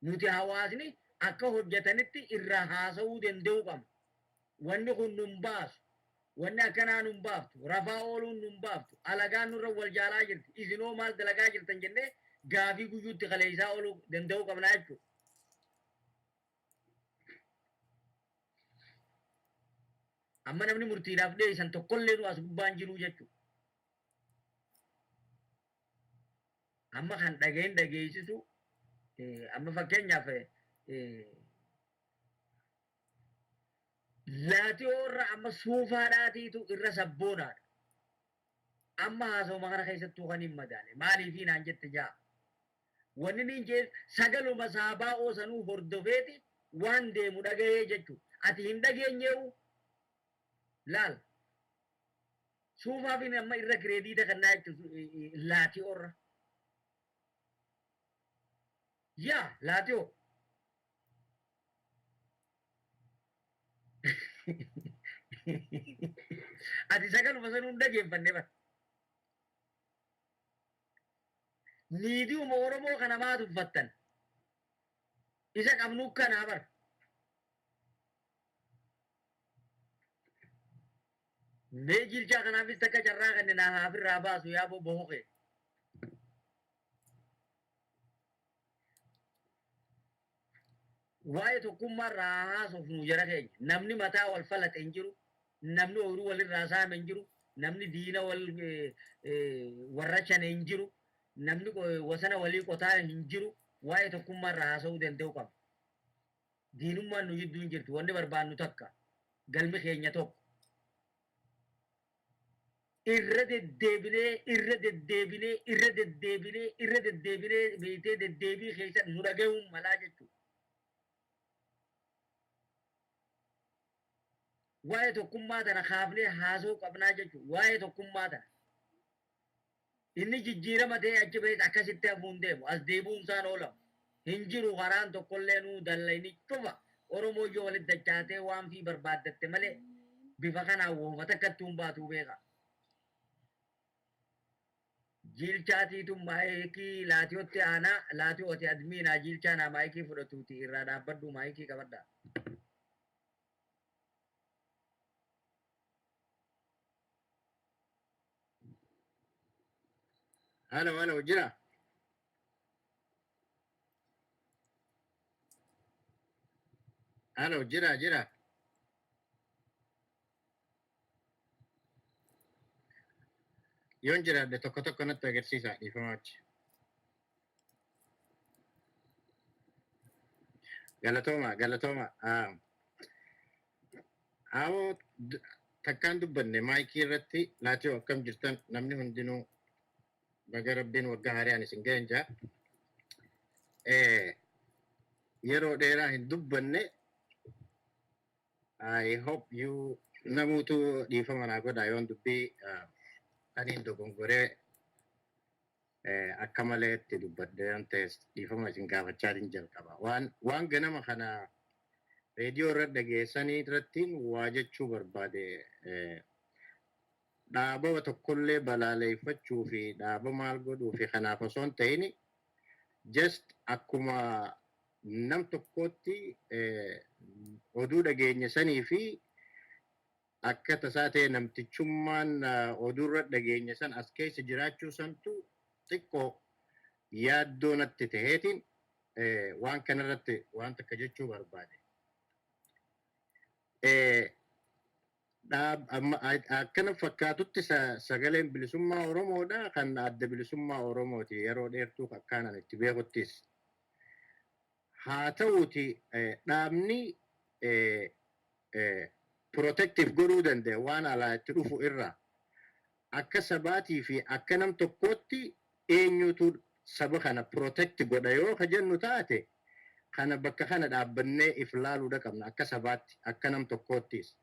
Nuti hawaasni akka hojjetanitti irraa haasa'uu danda'uu qabna. Wanni kun nun baasu. Wanni akkanaa nun baaftu. Rafaa ooluun nun baaftu. Alagaan nurra wal jaalaa jirti. Isinoo maal dalagaa jirtan jennee gaafii guyyuutti kaleessaa ooluu danda'uu qabna jechuudha. Amma namni murtiidhaaf dhiyeessan tokkollee nu as gubbaan jiruu jechuudha. Amma kan dhageen dhageessisu amma fakkeenyaaf laatiyoo irra amma suufaadhaatiitu irra sabboonaadha. Amma haasawuma kana keessattuu kan hin madaale maaliifii naan jette jaa. Wanni niin jee sagaluma saabaa'oo sanuu hordofeeti waan deemu dhagahee jechuudha. Ati hin dhageenyeewu laal. Suufaafin amma irra kireediita kannaa jechuun laatiyoorra. Yaa laatiyoo. Ati sagaluma sanuu hin dhageeffanne bara. Miidiyuma Oromoo kana maa tuffattan? Isa qabnu kanaa bara. Mee jilchaa kanaafis takka carraa kanne naa haa ofirraa baasu yaa bobboo kee. Waa'ee tokkummaa irraa haa haasofnu jara keenya. Namni mataa wal falaxe hin jiru. Namni ooyiruu walirraa saame hin jiru. Namni diina wal warra shane hin jiru. Namni wasana walii qotaa hin jiru. Waa'ee tokkummaa irraa haasa'uu danda'uu qabna. Diinummaan nu jidduu hin jirtu. Wanni barbaannu takka. Galmi keenya tokko. Irra deddeebinee irra deddeebinee irra deddeebinee irra deddeebinee beektee deddeebii keessa nu dhagayuun malaa jechuudha. Waa'ee tokkummaa tana kaafnee haasa'uu qabnaa jechuudha. Waa'ee tokkummaa tana. Inni jijjiirama ta'ee achi ba'es akkasitti hafuu hin deemu. As deebi'uun isaan oolamu. Hin jiru karaan tokkollee nuu dallayni cufa Oromoo yoo walitti dachaatee waan fii barbaaddatte malee bifa kanaan wahuma takkattuu hin baatuu beekaa. Jiilchaatiitu maayikii laatiyootti aanaa laatiyoo ati admiinaa jiilchaa naa maayikii fudhatuuti irraa dhaabbadhuu maayikii qabadhaa. Halo, halo, jira. Halo, jira, jira. Yoon jiraadhe tokko tokko natti agarsiisa, dhiifama achi. Galatooma, galatooma. Awoo, takkaan dubbanne maayikii irratti. Laatiyoo, akkam jirtan namni hundinuu? Baga Rabbiin waggaa haaraan isin ga'en jaa. Yeroo dheeraa hin dubbanne. I hope you namuutu dhiifama naa godha yoon dubbii aniin dogongoree akka malee itti dubbadhe yoon ta'e dhiifama isin gaafachaatiin jalqaba. Waan ganama kana reediyoo irra dhageessanii irrattiin waa jechuu barbaade. Dhaaba tokkollee balaaleeffachuu fi dhaaba maal godhuu fi kanaaf osoo hin ta'in, just akkuma nam tokkootti oduu dhageenya sanii fi akka tasaa ta'e namtichummaan oduurra dhageenya san as keessa jiraachuu santu xiqqoo yaaddoo natti taheetiin waan kanarratti waan takka jechuu barbaade. Akkana fakkaatutti sagaleen bilisummaa Oromoodha, kan Adda Bilisummaa Oromooti yeroo dheertuu akkaanan itti beekuttis. Haa ta'uuti, dhaabni protective godhuu danda'e waan alaa itti dhufu irraa akka sabaatii fi akka nam tokkootti eenyutu saba kana protect godha yoo ka jennu taate, kana bakka kana dhaabbannee if laaluudha qabna akka sabaatti, akka nam tokkoottis.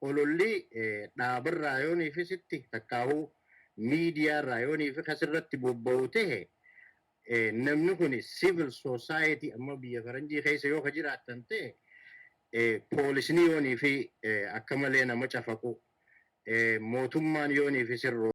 Ololli dhaabarraa yooniifisitti takkaahuu miidiyaarraa yooniifi kasirratti bobba'u ta'e, namni kun civil society amma biyya faranjii keessa yoo ka jiraattan ta'e, poolisni yoonii fi akka malee nama cafaqu, mootummaan yoonii fi sirroo